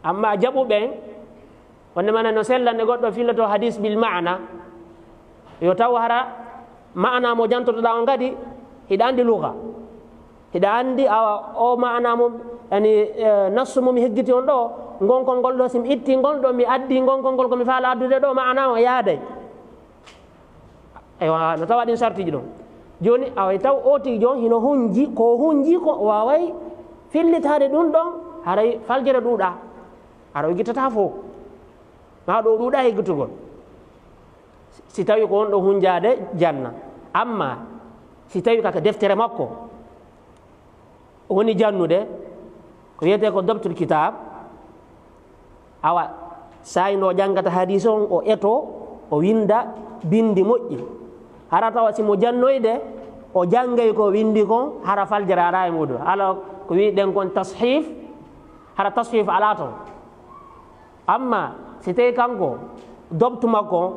Amma jaɓuɓe, wonde mana no sellande goɗɗo filloto hadis bil maana, yo taw hara maana mo jantotoɗa on kadi, hiɗa andi luga. Hiɗa andi awa o maana mo, yani, eh, nassu mo mi heggiti on ɗo, ngonkol ngol ɗo, si mi itti ngol ɗo, mi addi ngonkol ngol ko mi faala addude ɗo, maana o yaaday. Eywa, no tawa ɗin sartiji ɗon. Joni, awa taw o tigi jon hino hunji, ko hunji ko o waway fillitaade ɗum ɗon, haray faljere ɗuuɗa. Hara o yiggitata fof. Ma ɗo ɗuuɗa heggitugol. Si tawi ko on ɗo hunjaade, janna. Amma, si tawi kaka deftere makko, o woni jannude, ko wiyetee ko dobtul kitab, awa, saa'i no o janngata hadis on, o eto, o winnda binndi moƴƴi. Hara tawa si mo jannoyde, o janngay ko winndi kon, hara faljere alaa e muɗum. Ala ko wi'den kon tashif, hara tashif alaa ton. Amma si tawi kanko, dobtu makko on,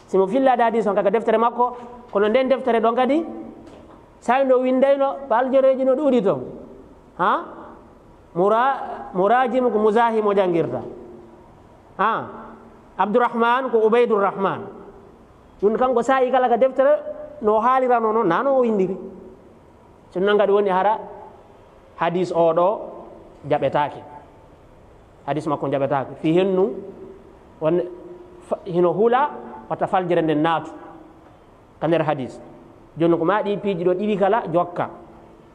si mo fillaade hadis on kaka deftere makko, kono nden deftere ɗon kadi, saa'i no winndayno, faljereeji no ɗuuɗi ton. Ha? Mura-, Murajim ko Muzahi mo janngirta. Ha? Abdurrahman ko Ubaydurrahman. Ɗum kanko saa'i kala ka deftere no haalirano non, nano o winndiri. Sinno kadi woni hara hadis o ɗo jaɓetaake. Hadis makko jaɓetaake. Fii hennu won fa-, hino hula wata faljere nden naatu. Ka nder hadis. Jooni ko ma ɗi piiji ɗo ɗiɗi kala jokka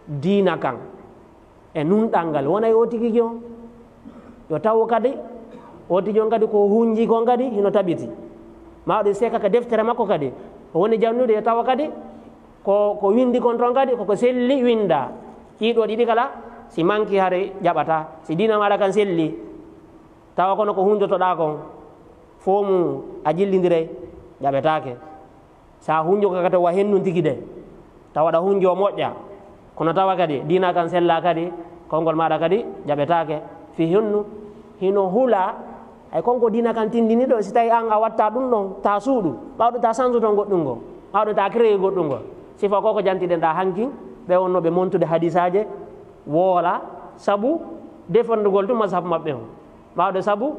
diina kan e nunɗal ngal wona e o tigi jon. Yo taw kadi o tigi on kadi ko hunji kon kadi hino tabiti. Ma ɗum seeka ka deftere makko kadi. O woni jannude yo taw kadi ko, ko windi kon ton kadi koko selli winda. Ɗiɗo ɗiɗi kala si manki hare jaɓata. Si diina maɗa kan selli. Tawa kono ko hunjotoɗa kon. Fo mum a jillindiray jaɓetaake. Sa hunjo ka kata wa hennun tigi de. Tawa ɗa hunjo moƴƴa. Kono tawa kadi, diina kan sella kadi, konngol maɗa kadi jaɓetaake. Fii hennu, hino hula, ay konko diina kan tindini ɗo, si tawi an a watta ɗum ɗon, ta suuɗu, ɓawɗo ta sansu ton goɗɗum ngo, ɓawɗo ta créé goɗɗum ngo. Sifa ko ko jantiɗen ɗa hankin, ɓe wonno ɓe montude hadisaje, woola, sabu defandugol tun mazhab maɓɓe on. Ɓawɗo sabu,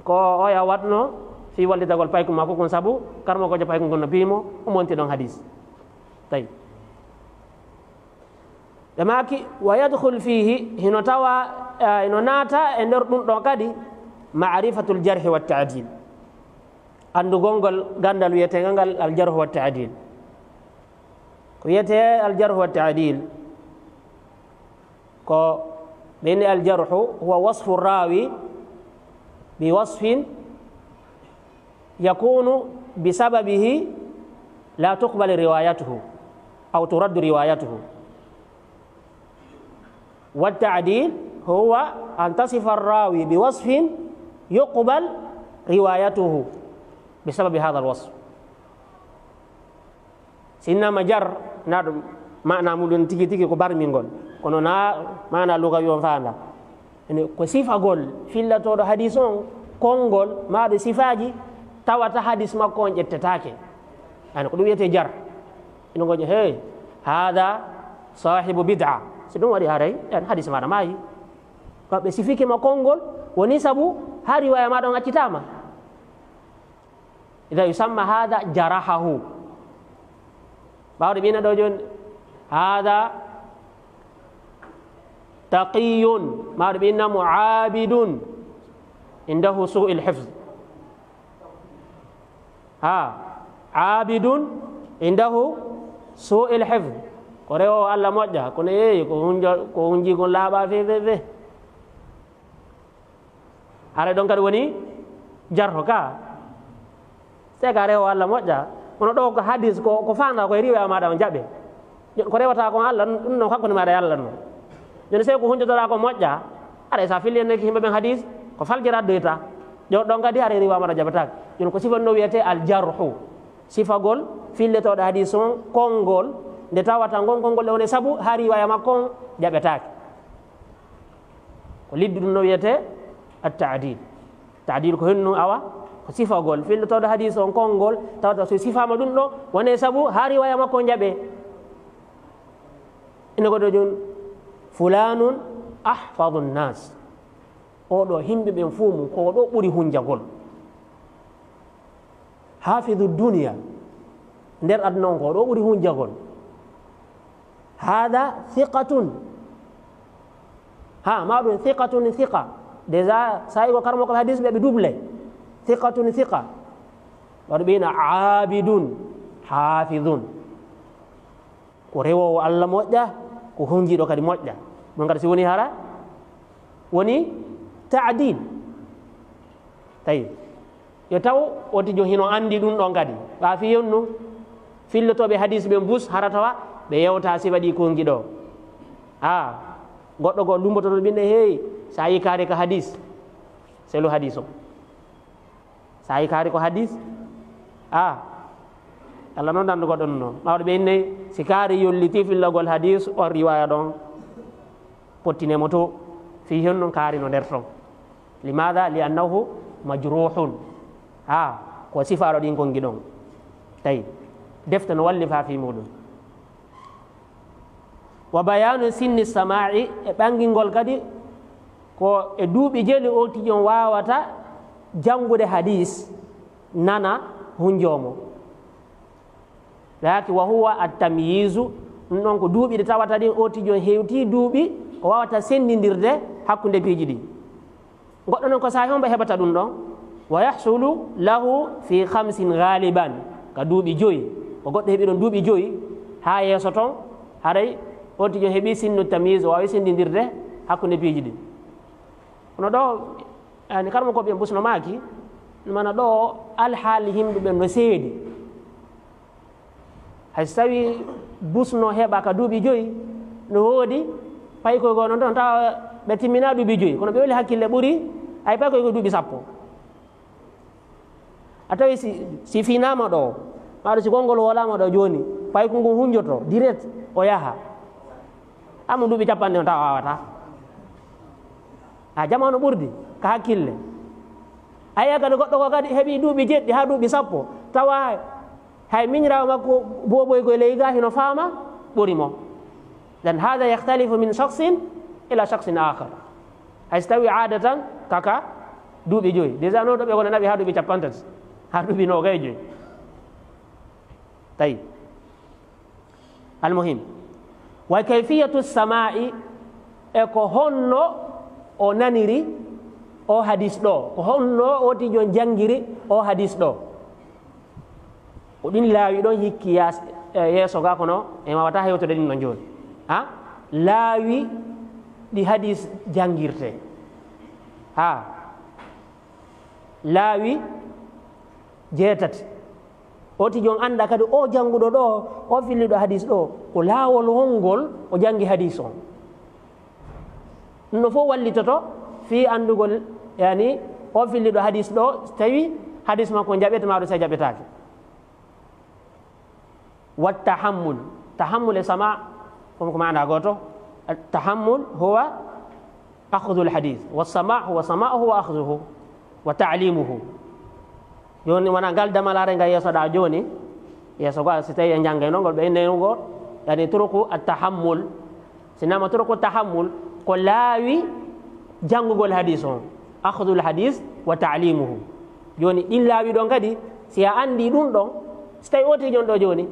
ko oya watno fii wallitagol paykun makko kun sabu karmokoojo paykun kun no piimo, o monti ɗon hadis. Tawi. Ɓe maaki, wa yadkhul fihi, hino tawa, eh, hino naata e nder ɗum ɗo kadi, ma'rifatul jarhi wa ta'dil. Anndugol ngol ganndal wiyeteegal ngal al jarhu wa ta'dil. Ko wiyetee al jarhu wa ta'dil, ko ɓe inni al jarhu huwa wasfu rawi bi wasfin yakunu bi sababihi la tuqbal riwayatuhu aw turaddu riwayatuhu. Wa ta'dil huwa an tasifa rawi bi wasfin yuqbal riwayatuhu bi sababi hadha al wasf. Si innama jar, na ɗum maana muɗum tigi tigi ko barmingol. Kono na maana lugawi on faanda. Ene ko sifagol fillotooɗo hadis on, konngol, maa ɗo sifaaji tawata hadis makko on ƴettetaake. Ani ko ɗum wiyetee jar. Ino ngoƴe, hey, hada sahibu bid'a. Si ɗum waɗi haray, en hadis maɗa maayi. Ko ɓe sifike ma konngol, woni sabu ha riwaya maɗa on accitaama. Ida yusamma hada jarahahu. Ɓawɗo ɓina ɗo joni, hada taqiyun. Ɓawɗo ɓinna mo abidun. Indahu su'il hifz. Ha, abidun indahu su'il hifz. Ko rewo Allah moƴƴa, kono yeeyi ko hunjo, ko hunji kon laaɓa fe, fe, fe. Haray ɗon kadi woni jarho ka. Sey ka rewo Allah moƴƴa. Kono ɗo ko hadis ko, ko fanda koye riwaya maɗa on jaɓe. Ko rewata kon Allah, ɗum ɗon hakkunde maɗa e Allah non. Joni sey ko hunjotoɗa ko moƴƴa, haray sa filliyanneki yimɓe ɓen hadis, ko faljere addoyta. Joni ɗon kadi haray riwaya maɗa jaɓataake. Joni ko sifa no wiyete al jarhu. Sifagol filletoɗo hadis on konngol, nde tawata ngon konngol ɗe woni sabu ha riwaya makko on jaɓetaake. Ko liddu ɗum no wiyete at-ta'dil. Taadil ko hennu awa, ko sifagol. Fillotooɗo hadis on konngol, tawata so sifaama ɗum ɗo, wonee sabu haa riwaya makko njaɓee. Ina goɗɗo joni, fulanun ahfadu nnas. Oɗo himɓe ɓen fuu mum, ko oɗo ɓuri hunjagol. Hafidu duniya, nder aduna on ko oɗo ɓuri hunjagol. Hada thiqatun. Ha, ma ɗum thiqatun thiqa. Déjà, sa yi ko karmo ko hadis ɓe, ɓe double. Thiqatun thiqa. Waɗo ɓe ina abidun, hafidun. Ko rewoowo Allah moƴƴa, ko hunjiiɗo kadi moƴƴa. Ɗum kadi si woni hara, woni taadil. Tawi. Yo taw otijo hino anndi ɗum ɗon kadi. Ɓaa fii yonnu, fillotooɓe hadis ɓen bus hara tawa ɓe yewta sifa ɗi kongi ɗo. A, goɗɗo goo lumbototo ɓinne, heey, sa yi kaari ka hadis, selu hadis o. Sa yi kaari ko hadis, a, Allah noon danndu goɗɗo no. Ɓawɗo ɓe inne, si kaari yolliti fillagol hadis, on riwaya ɗon pottine mo to, fii hen noon kaari no nder ton. Limaada? Li annahu majruhun. Ha, ko sifaaɗo ɗin kongi ɗon. Tawi, defte no wallifa fii muɗum. Wa bayanu sinni samaa'i, e ɓangingol kadi ko e duuɓi jeli otijo on waawata janngude hadis, nana, hunjoo mo. Laaki wa huwa at-tamyizu, ɗum ɗon ko duuɓi ɗi tawata ɗin otijo on hewtii duuɓi, o waawata senndindirde hakkunde piiji ɗin. Goɗɗo noon ko saa'i hombo heɓata ɗum ɗon? Wa yahsulu lahu fi khamsin ghaliban, ka duuɓi joyi. Ko goɗɗo heɓi ɗon duuɓi joyi, haa yeeso ton, haray otijo heɓi sinnu tamyiz, o waawi senndindirde hakkunde piiji ɗin. Kono ɗo, yani, karmokooɓe en busno maaki, mana ɗo alhaali himɓe ɓen no seedi. Hay so tawii bus no heɓa ka duuɓi joyi, no woodi paykoy goo noon, tawa ɓe timminaa duuɓi joyi, kono ɓe weli hakkille ɓuri ay paykoy ko duuɓi sappo. A tawi si, si finaama ɗo, maɗo si konngol wolaama ɗo jooni, payko ngun hunjoto direct, o yaha. Amma duuɓi capanɗe on tawa waawata. A, jamaanu ɓurdi ka hakkille. A yi'a kadi goɗɗo ko kadi heɓi duuɓi jeɗɗi haa duuɓi sappo, tawa hay miñiraawo makko booboygo e ley ga hino faama ɓuri mo. Dan hada yahtalifu min shakhsin ila shakhsin akhar. Hay so tawi aadatan kaka duuɓi joyi. Déjà noon ɗo ɓe wona naɓi haa duuɓi capantati, haa duuɓi noogay joyi. Tawi. Almuhim. Wa kayfiyatu samaa'i, e ko honno o naniri o hadis ɗo, ko honno otijo on janngiri o hadis ɗo. Ko ɗin laawi ɗon hikki yaas-, e yeeso ga, kono en waawata hewtude ɗin no jooni. Ha? Laawi ɗi hadis janngirte. Ha? Laawi jeetati. Otijo on annda kadi o jannguɗo ɗo, o filliɗo hadis ɗo, ko laawol hongol o janngi hadis on. Ɗum ɗo fof wallitoto fii anndugol, yani, o filliɗo hadis ɗo, so tawi hadis makko jaɓete maa ɗo so jaɓetaake. Wa tahammul. Tahammul e sama, ko, ko maana gooto. Tahammul huwa akhdhul hadith. Wa sama huwa sama'uhu wa akhdhuhu wa ta'limuhu. Jooni wona ngal damalaare ngal yeeso ɗa jooni. Yeeso go, si tawi e njannge non ngol ɓe inne ngo, yani turuku at tahammul. Si nama turuku tahammul, ko laawi janngugol hadis on. Akhdhul hadith wa ta'limuhu. Jooni ɗin laawi ɗon kadi, si a anndi ɗum ɗon, si tawi otijo on ɗo jooni,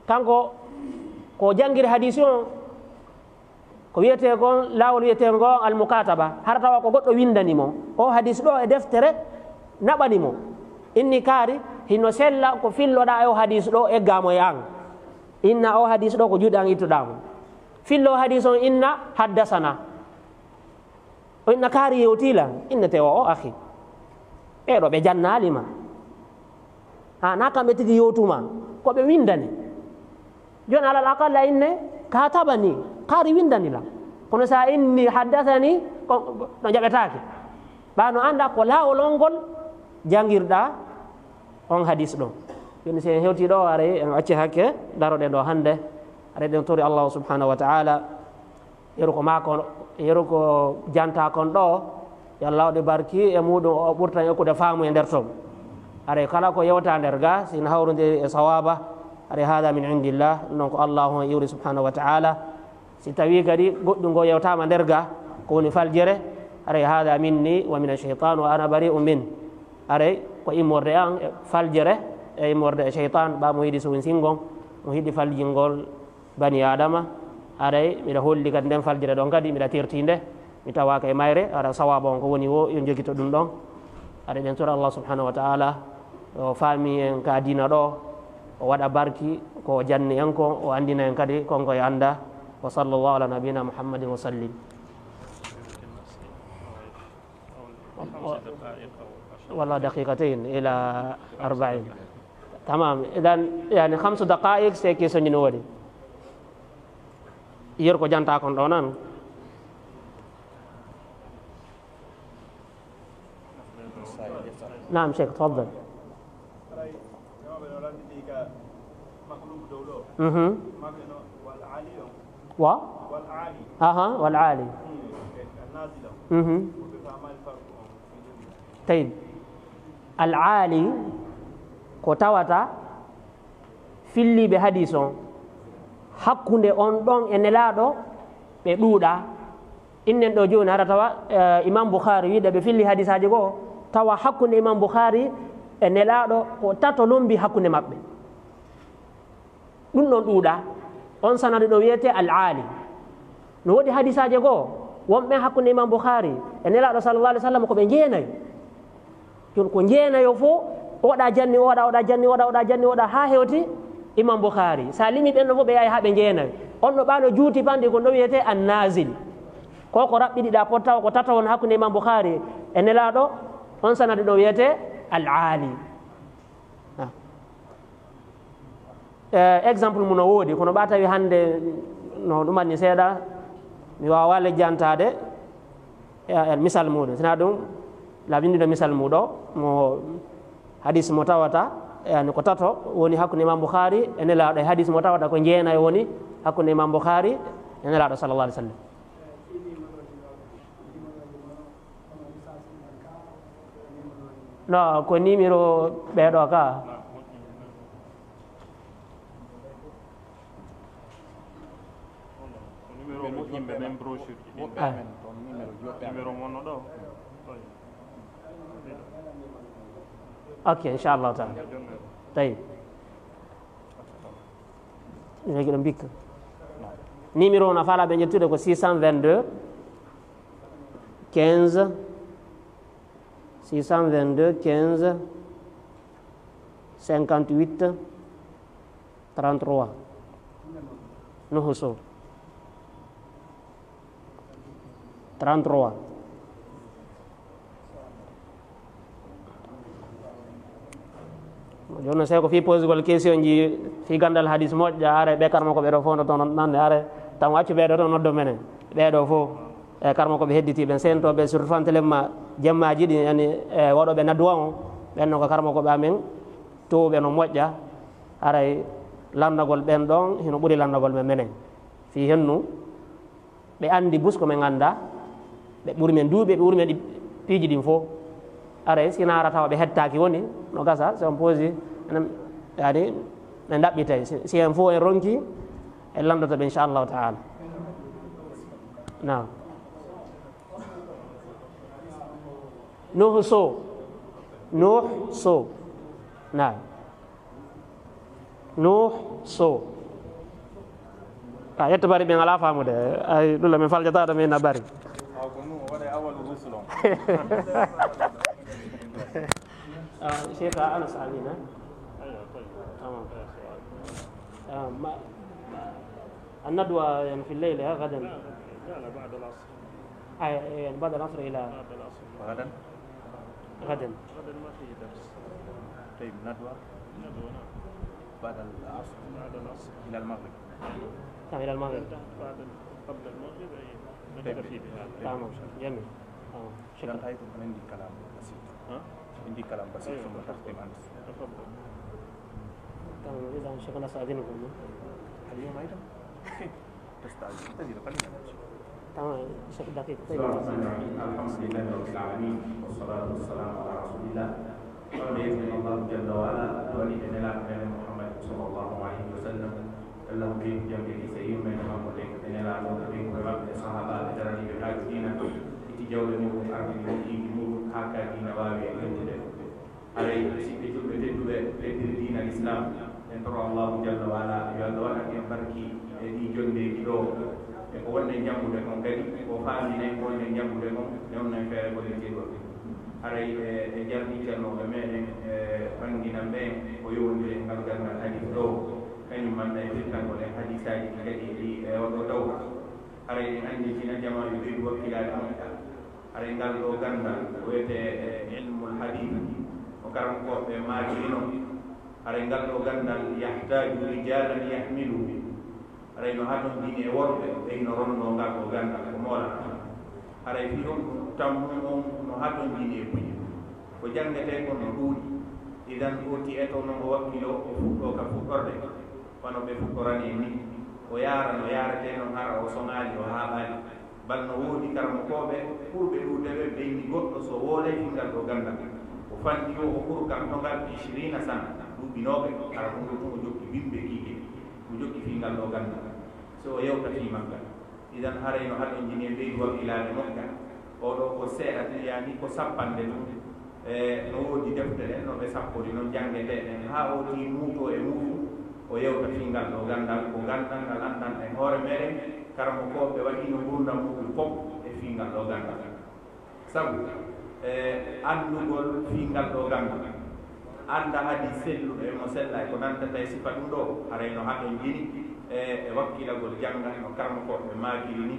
kanko ko janngiri hadis on, ko wiyetee kon, laawol wiyetee ngo al mukataba, hara tawa ko goɗɗo winndani mo. O hadis ɗo e deftere naɓani mo. Inni kaari, hino sella ko filloɗaa e o hadis ɗo, eggaa mo e an. Inna o hadis ɗo ko juuɗe an ittuɗaa mo. Fillo hadis on inna haddasana. O inna kaari yewtii lan, innete o, o akhi. Ɓee ɗo ɓe jannaali ma. Ha, na kamɓe tigi yewtu ma. Ko ɓe winndani. Jooni alal aqalla inne katabani, kaari winndani lan. Kono sa inni haddasani, ko, ko, no jaɓetaake. Ɓaa no annda ko laawol on ngol janngirɗaa on hadis ɗo. Jooni si en hewtii ɗo, aray en acci hakke daroɗen ɗo hannde. Aray ɗen tori Allahu subhanahu wa ta'ala. Yeru ko maa kon, yeru ko jantaa kon ɗo, Yo Allah waɗu barki e muɗum, o ɓurtan ekkude faamu e nder ton. Haray kala ko yewta nder ga, si ina hawrondiri e sawaaba, haray hada min indillah, ɗum noon ko Allahu on iwri subhanahu wa ta'ala. Si tawi kadi goɗɗum ngo yewtama nder ga, ko woni faljere, haray hada minni wa min ash-shaytan wa ana bari'un min. Haray ko immorde an e faljere, e immorde e shaytan, ɓa mo yiɗi suwinsingon, mo yiɗi faljingol bani Adama. Haray miɗa holli kadi nden faljere ɗon kadi, miɗa terti nde, mi tawaaka e mayre, hara sawaaba on ko woni wo, yo jogito ɗum ɗon. Haray ɗen tora Allah subhanahu wa ta'ala, o faami en ka diina ɗo, o waɗa barki, ko o janni en ko, o andina en kadi kon ko e anda. Wa sallallahu ala nabiyina Muhammadin wa sallim. Wala daqiqatayn ila arba'in. Tamam. Idan, yani, khamsu daqa'iq, c'est question ji no woodi. Yer ko janta kon ɗo nan. Naam, Cheikh, tafaddal. Mhm. Wa? Aha, wal aali. Mhm. Tayyib. Al aali ko tawata filliiɓe hadis on, hakkunde on ɗon e Nelaaɗo ɓe ɗuuɗa. Innen ɗo jooni, hara tawa, eh, Imam Bukhari wiide ɓe filli hadisaaji goo, tawa hakkunde Imam Bukhari e Nelaaɗo ko tato lombi hakkunde maɓɓe. Ɗum ɗon ɗuuɗa. On sanadu ɗo wiyetee al aali. No woodi hadisaaji goo, wonɓe hakkunde Imam Bukhari e Nelaaɗo sallallahu alaihi wasallam ko ɓe jeenayo. Jon ko jeenayo fof, oɗa janni oɗa, oɗa janni oɗa, oɗa janni oɗa, haa hewti Imam Bukhari. Sa limi ɓen ɗo fof, ɓe yahi haa ɓe jeenayo. On ɗo ɓaano juuti panɗi, ko ɗo wiyetee an-nazil. Ko ko raɓɓiɗiɗa, pot tawa ko tato won hakkunde Imam Bukhari e Nelaaɗo, on sanadu ɗo wiyetee al aali. Ah. Eh, exemple mum no woodi, kono ɓa tawi hannde no ɗum anni seeɗa, mi waawaa lejjantaade, eh, eh, misal muɗum. Sina ɗum, la winndino misal muɗo, mo hadis mo tawata, eh, yani ko tato woni hakkunde Imam Bukhari e Nelaaɗo, e hadis mo tawata ko jeenayo woni hakkunde Imam Bukhari e Nelaaɗo sallallahu alaihi wasallam. No, ko numéro ɓeeɗo ka. Numéro moƴƴinɓe men brochure ji ɗin. Ah. Numéro mon no ɗo. Ok, inchallahu taala. Tawi. Léegi ɗo mbikka. Numéro o na faala ɓe ƴettude ko six cent vingt-deux, quinze, six cent vingt-deux, quinze, cinquante-huit, trente-trois. Nuhu Sow. Trente-trois. Jooni, sey ko fii posugol question ji, fii ganndal hadis moƴƴa, are ɓe karma ko ɓe ɗo fof no toon nande, are tan accu ɓe ɗo toon noddo menen. Ɓe ɗo fof, e karma ko ɓe hedditi ɓen, sento ɓe surtout fantelemma jemmaji ɗi, yani, e waɗo ɓe nadduwa on, ɓen no ko karma ko ɓe amen, to ɓe no moƴƴa, aray lanndagol ɓen ɗon, hino ɓuri lanndagol men menen. Fii hennu, ɓe anndi bus ko men annda, ɓe ɓuri men duuɓi, ɓe ɓuri men ɗi piiji ɗin fof. Aray, si naara tawa ɓe hettaaki woni, no gasa, si on poosi, enen, yani, ɓe ndaɓɓitay. Si, si en fof en ronki, en lanndoto ɓe, inchallahu taala. Naam. Nuhu Sow. Nuhu Sow. Naam. Nuh Sow. A ƴetta bari ɓen alaa faamude. Ay, ɗum la min faljata ɗo min na bari. Aw ko Nuh waɗa e awalu rusul on. Ah, Cheikh Anas Amina. Tamam. Ah, ma, الندوة يعني في الليل، ها، غدا. لا، لا، بعد العصر. أي، يعني بعد العصر إلى بعد العصر. غدا؟ غدا. غدا ما في درس. طيب، ندوة؟ ندوة، نعم. بعد العصر؟ بعد العصر. إلى المغرب؟ نعم، إلى المغرب. انتهت بعد ال-، قبل المغرب، أي، نكتفي بهذا. طيب. تمام، جميل. تمام، شكرًا. إذا انتهيتم، أنا عندي كلام بسيط. ها؟ عندي كلام بسيط، أيوة، ثم تفضل. تختم أنت. تفضل. تمام، إذا شكرًا، أستأذنكم. اليوم أيضًا؟ تستأذن. انتظر قليلًا إن شاء الله. Tamam, شوف الدقيقة. بسم الله الرحمن الرحيم. الحمد لله رب العالمين، والصلاة والسلام على رسول الله. Wonde yettino Allahu jalla wa ala, duwaniiɓe Nelaaɗo men Muhammad sallallahu alayhi wa sallam. Allahumma ɓeydu jam e kisa yurmeende makko ɗen e Nelaaɗo, ɓe ɓe maɓɓe, sahaabaaɓe daraniiɓe haaju diina, itti jawle muɗum, ardini wonkiiji muɗum, haa ka diina waawi e yewtude. Haray, siɓɓe julɓe tedduɓe, ɓeddiri diina Lislaam, en toro Allahu jalla wa ala, yo Allah waɗan en barki e ɗii jonndeeji ɗoo, e ko wonɗen janngude kon kadi, o faaminen ko wonɗen janngude kon, newnen feere golle keewɗe. Haray, e, e jarni cernooɓe meɗen, e, ɓannginan ɓeen ko yowondiri e ngal ganndal hadis ɗoo, kañum manta e firtangol en hadisaaji ɗi kadi e ɗi, e oo ɗoo dawra. Haray en anndintina jamaa yo ɓeydu wakkilaade moƴƴa. Haray ngal ɗoo ganndal ko wiyetee, e, ilmul hadis, no karamokooɓe maakiri non. Haray ngal ɗoo ganndal يحتاج رجالا يحملوه. Haray no hatonjini e worɓe ɓe hino ronnoo ngal ɗoo ganndal ko moolata. Haray fii honɗum? Tammu on no hatonjini e buy. Ko janngetee kon no ɗuuɗi. Idan, oo ti eto non o wakkiloo, o fuɗɗoo ka fuɗɗorde, wano ɓe fuɗɗorani en ni. O yaara no yaaretee non, hara o soŋaali, o haaɓaali. Bal no woodi karamokooɓe ɓurɓe ɗuuɗude ɓe, ɓe inni goɗɗo so woolay fii ngal ɗoo ganndal, o fanɗi o, o huru kan to ngal عشرين سنة, duuɓi noogayi, hara ko ngol tun o jokki bimbe kiike, o jokki fii ngal ɗoo ganndal. So o yewta fii makka. Idan, haray no hatonjini e ɓeydu wakkilaade moƴƴa. Oo ɗoo ko seeɗa tun, yaani ko sappanɗe tun. E, no woodi defte ɗen, no ɓe sappori non, janngetee ɗen, haa oo ti muutoo e muuɗum, o yewta fii ngal ɗoo ganndal, ko ganndal ngal anndanɗen hoore meɗen, karamokooɓe waɗiino ngurndan muɗum fof e fii ngal ɗoo ganndal. Sabu, e, anndugol fii ngal ɗoo ganndal, annda hadis selluɗo e mo sellay, ko nantata e sifa ɗum ɗoo, haray no hatonjini, e, e wakkilagol jannga, no karamokooɓe maakiri ni,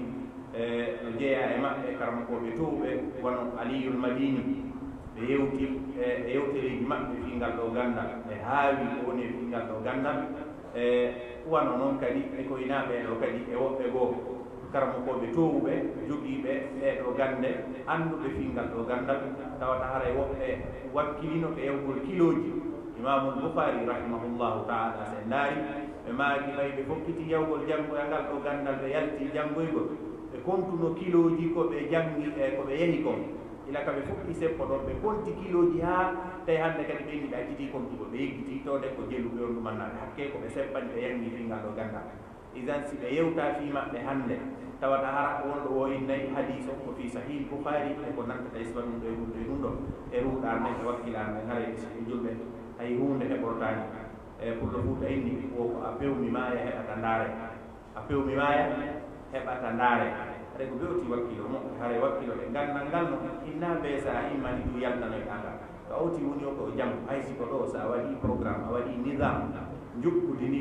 e, no jeyaa e maɓɓe karamokooɓe toowuɓe, wano Aliyul Madini. Ɓe yewti, e, e yewtereeji maɓɓe fii ngal ɗoo ganndal, ɓe haawi ko woni e fii ngal ɗoo ganndal. E, wano non kadi, e ko inaa ɓee ɗoo kadi, e woɓɓe goo karamokooɓe toowuɓe, jogiiɓe ɗee ɗoo gannde, annduɓe fii ngal ɗoo ganndal, tawata haray woɓɓe wakkilino ɓe yawgol kilooji. Imaamul Bukhaari, rahimahullahu ta'ala, si en ndaari, ɓe maaki ɓay ɓe fokkiti yawgol janngoya ngal ɗoo ganndal, ɓe yalti janngoygol, ɓe kontuno kilooji ko ɓe janngi e ko ɓe yehi kon. Ila ka ɓe fuɗɗi seppo ɗon, ɓe konti kilooji haa tawi hannde kadi ɓe inni ɓe accitii kontugol, ɓe yeggitii to nde ko jeluɓe on ɗumannaaɓe hakkee ko ɓe seppani ɓe yanngi fii ngal ɗoo ganndal. Idan, si ɓe yewtaa fii maɓɓe hannde, tawata hara wonɗo woo innay hadiis on ko fii Sahih Bukhaari, e ko nantata e sifa ɗum ɗo e ɗum ɗo e ɗum ɗo, e ruuɗaare nden e wakkilaare nden, haray ɓe siɓɓe julɓe, hay huunde heɓortaani. E Pullo Fuuta inni, wo ko a pewmi maaya heɓata ndaare. A pewmi maaya heɓata ndaare. Haray ko ɓe o ti wakkilo mo, haray wakkilo ɓe ganndal ngal no, inna bee sa a immani ɗum yaltanoyɗaa ngal. Ka o ti woni o ko janngo, hay si ko ɗo, so a waɗii programme, a waɗii nizaam, njokkudi ni,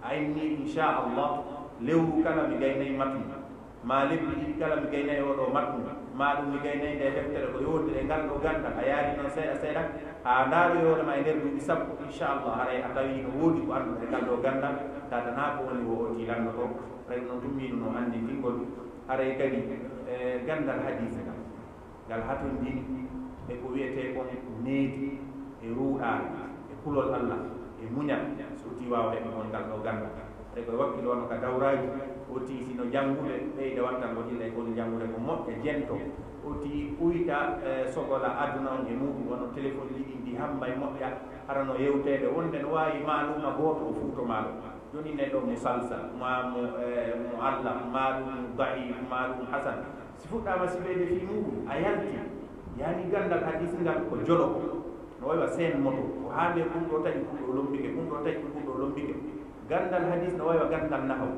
a inni, inchallah, lewru kala mi gaynay matnu, maa lebbi ɗiɗi kala mi gaynay oo ɗoo matnu, maa ɗum mi gaynay ndee deftere ko yowondiri e ngal ɗoo ganndal, a yaari noon seeɗa seeɗa, haa ndaaroyoore ma e nder duuɓi sappo, inchallah, haray a tawii no woodi ko annduɗaa e ngal ɗoo ganndal, tata naa ko woni wo o ti lanndotoo, haray ko noon tummiino no anndintingol, haray kadi, e, ganndal hadiis ngal. Ngal hatonjini e ko wiyetee kon needi e ruuɗaare e kulol Allah e muñal, so o ti waawa heɓugol ngal ɗoo ganndal. Haray ko e wakkilo wano ka dawraaji, o ti si no janngude, ɓeyda wattangol yilla e ko woni janngude ko moƴƴa, jento. O ti uyta, e, sogola aduna on e muɗum, wano telefon ji ɗin ɗi hammay moƴƴa, hara no yewteede wonde no waawi maaluuma gooto o fuuto maaluuma. Jooni neɗɗo musalsal, maa mo, e, muallaq, maa ɗum daif, maa ɗum hasan. Si fuɗɗaama sibeede fii muɗum, a yalti, yaani ganndal hadiis ngal ko jolo. No wayi wa seen moto, ko haa nde ɗum ɗo taƴi, ɗum ɗo lombike, ɗum ɗo taƴi, ɗum ɗo lombike. Ganndal hadiis no wayi wa ganndal nahaw.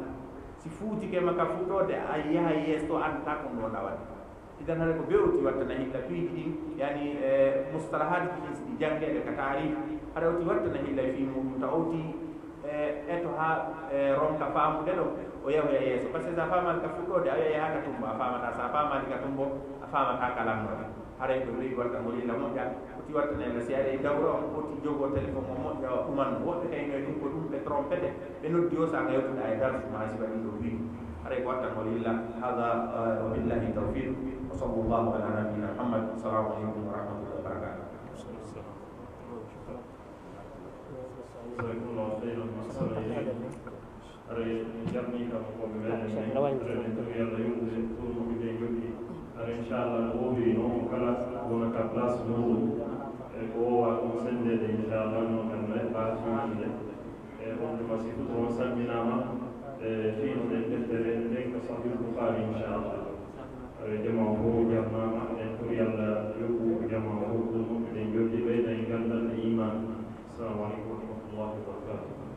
Si fuutike ma ka fuɗɗoode, a yaha yeeso to anndataa ko ɗum ɗo ɗawata. Idan haray ko ɓe o ti wattana hilla piiji ɗin, yaani, e, mustalahaaji ɗin si ɗi janngeede ka taarihi, haray o ti wattana hilla e fii muɗum, ta o ti, e, eto haa, e, ronka faamude ɗo, o yahoya yeeso. Par ce que si a faamaali ka fuɗɗoode, a yahay haa ka tumbo, a faamataa. Si a faamaali ka tumbo, a faamataa ka lannoode. Haray ko weyi wattangol hilla moƴƴa, o ti wattana hilla si aɗa e dawra on, o ti jogoo telefon on moƴƴa, o ɗuman. Woɓɓe kay no e ɗum ko ɗum ɓe trompete, ɓe noddi o, si a yewtude e darsu ma, si waɗi ɗo wi'i. Haray ko wattangol hilla. Hada, e, wa billahi tawfiq. Wa sallallahu ala nabiyyina Muhammad. Assalamu aleykum wa rahmatullahi wa barakatuh. Jazakumullahu khairan. Assalamu aleykum. Hare jarni kam ko ɓe meɗen nden, hare ɗen turi Allah yumde toon moƴƴude e jokki. Hare inchallah no woowiri noon kala wona ka place muɗum. E ko wowa ɗum sendede inchallah noon kan ne ɓaasi hannde. E on tuma si fuɗɗo on salminaama. E fiino ɗen deftere nden ko Sahih Bukhari inchallah. Hare jama fof jarnaama, en turi Allah yoɓu jama fof ɗum moƴƴude e jokki ɓeyda e gandal e iman. Assalamu aleykum wa rahmatullahi wa barakatuh.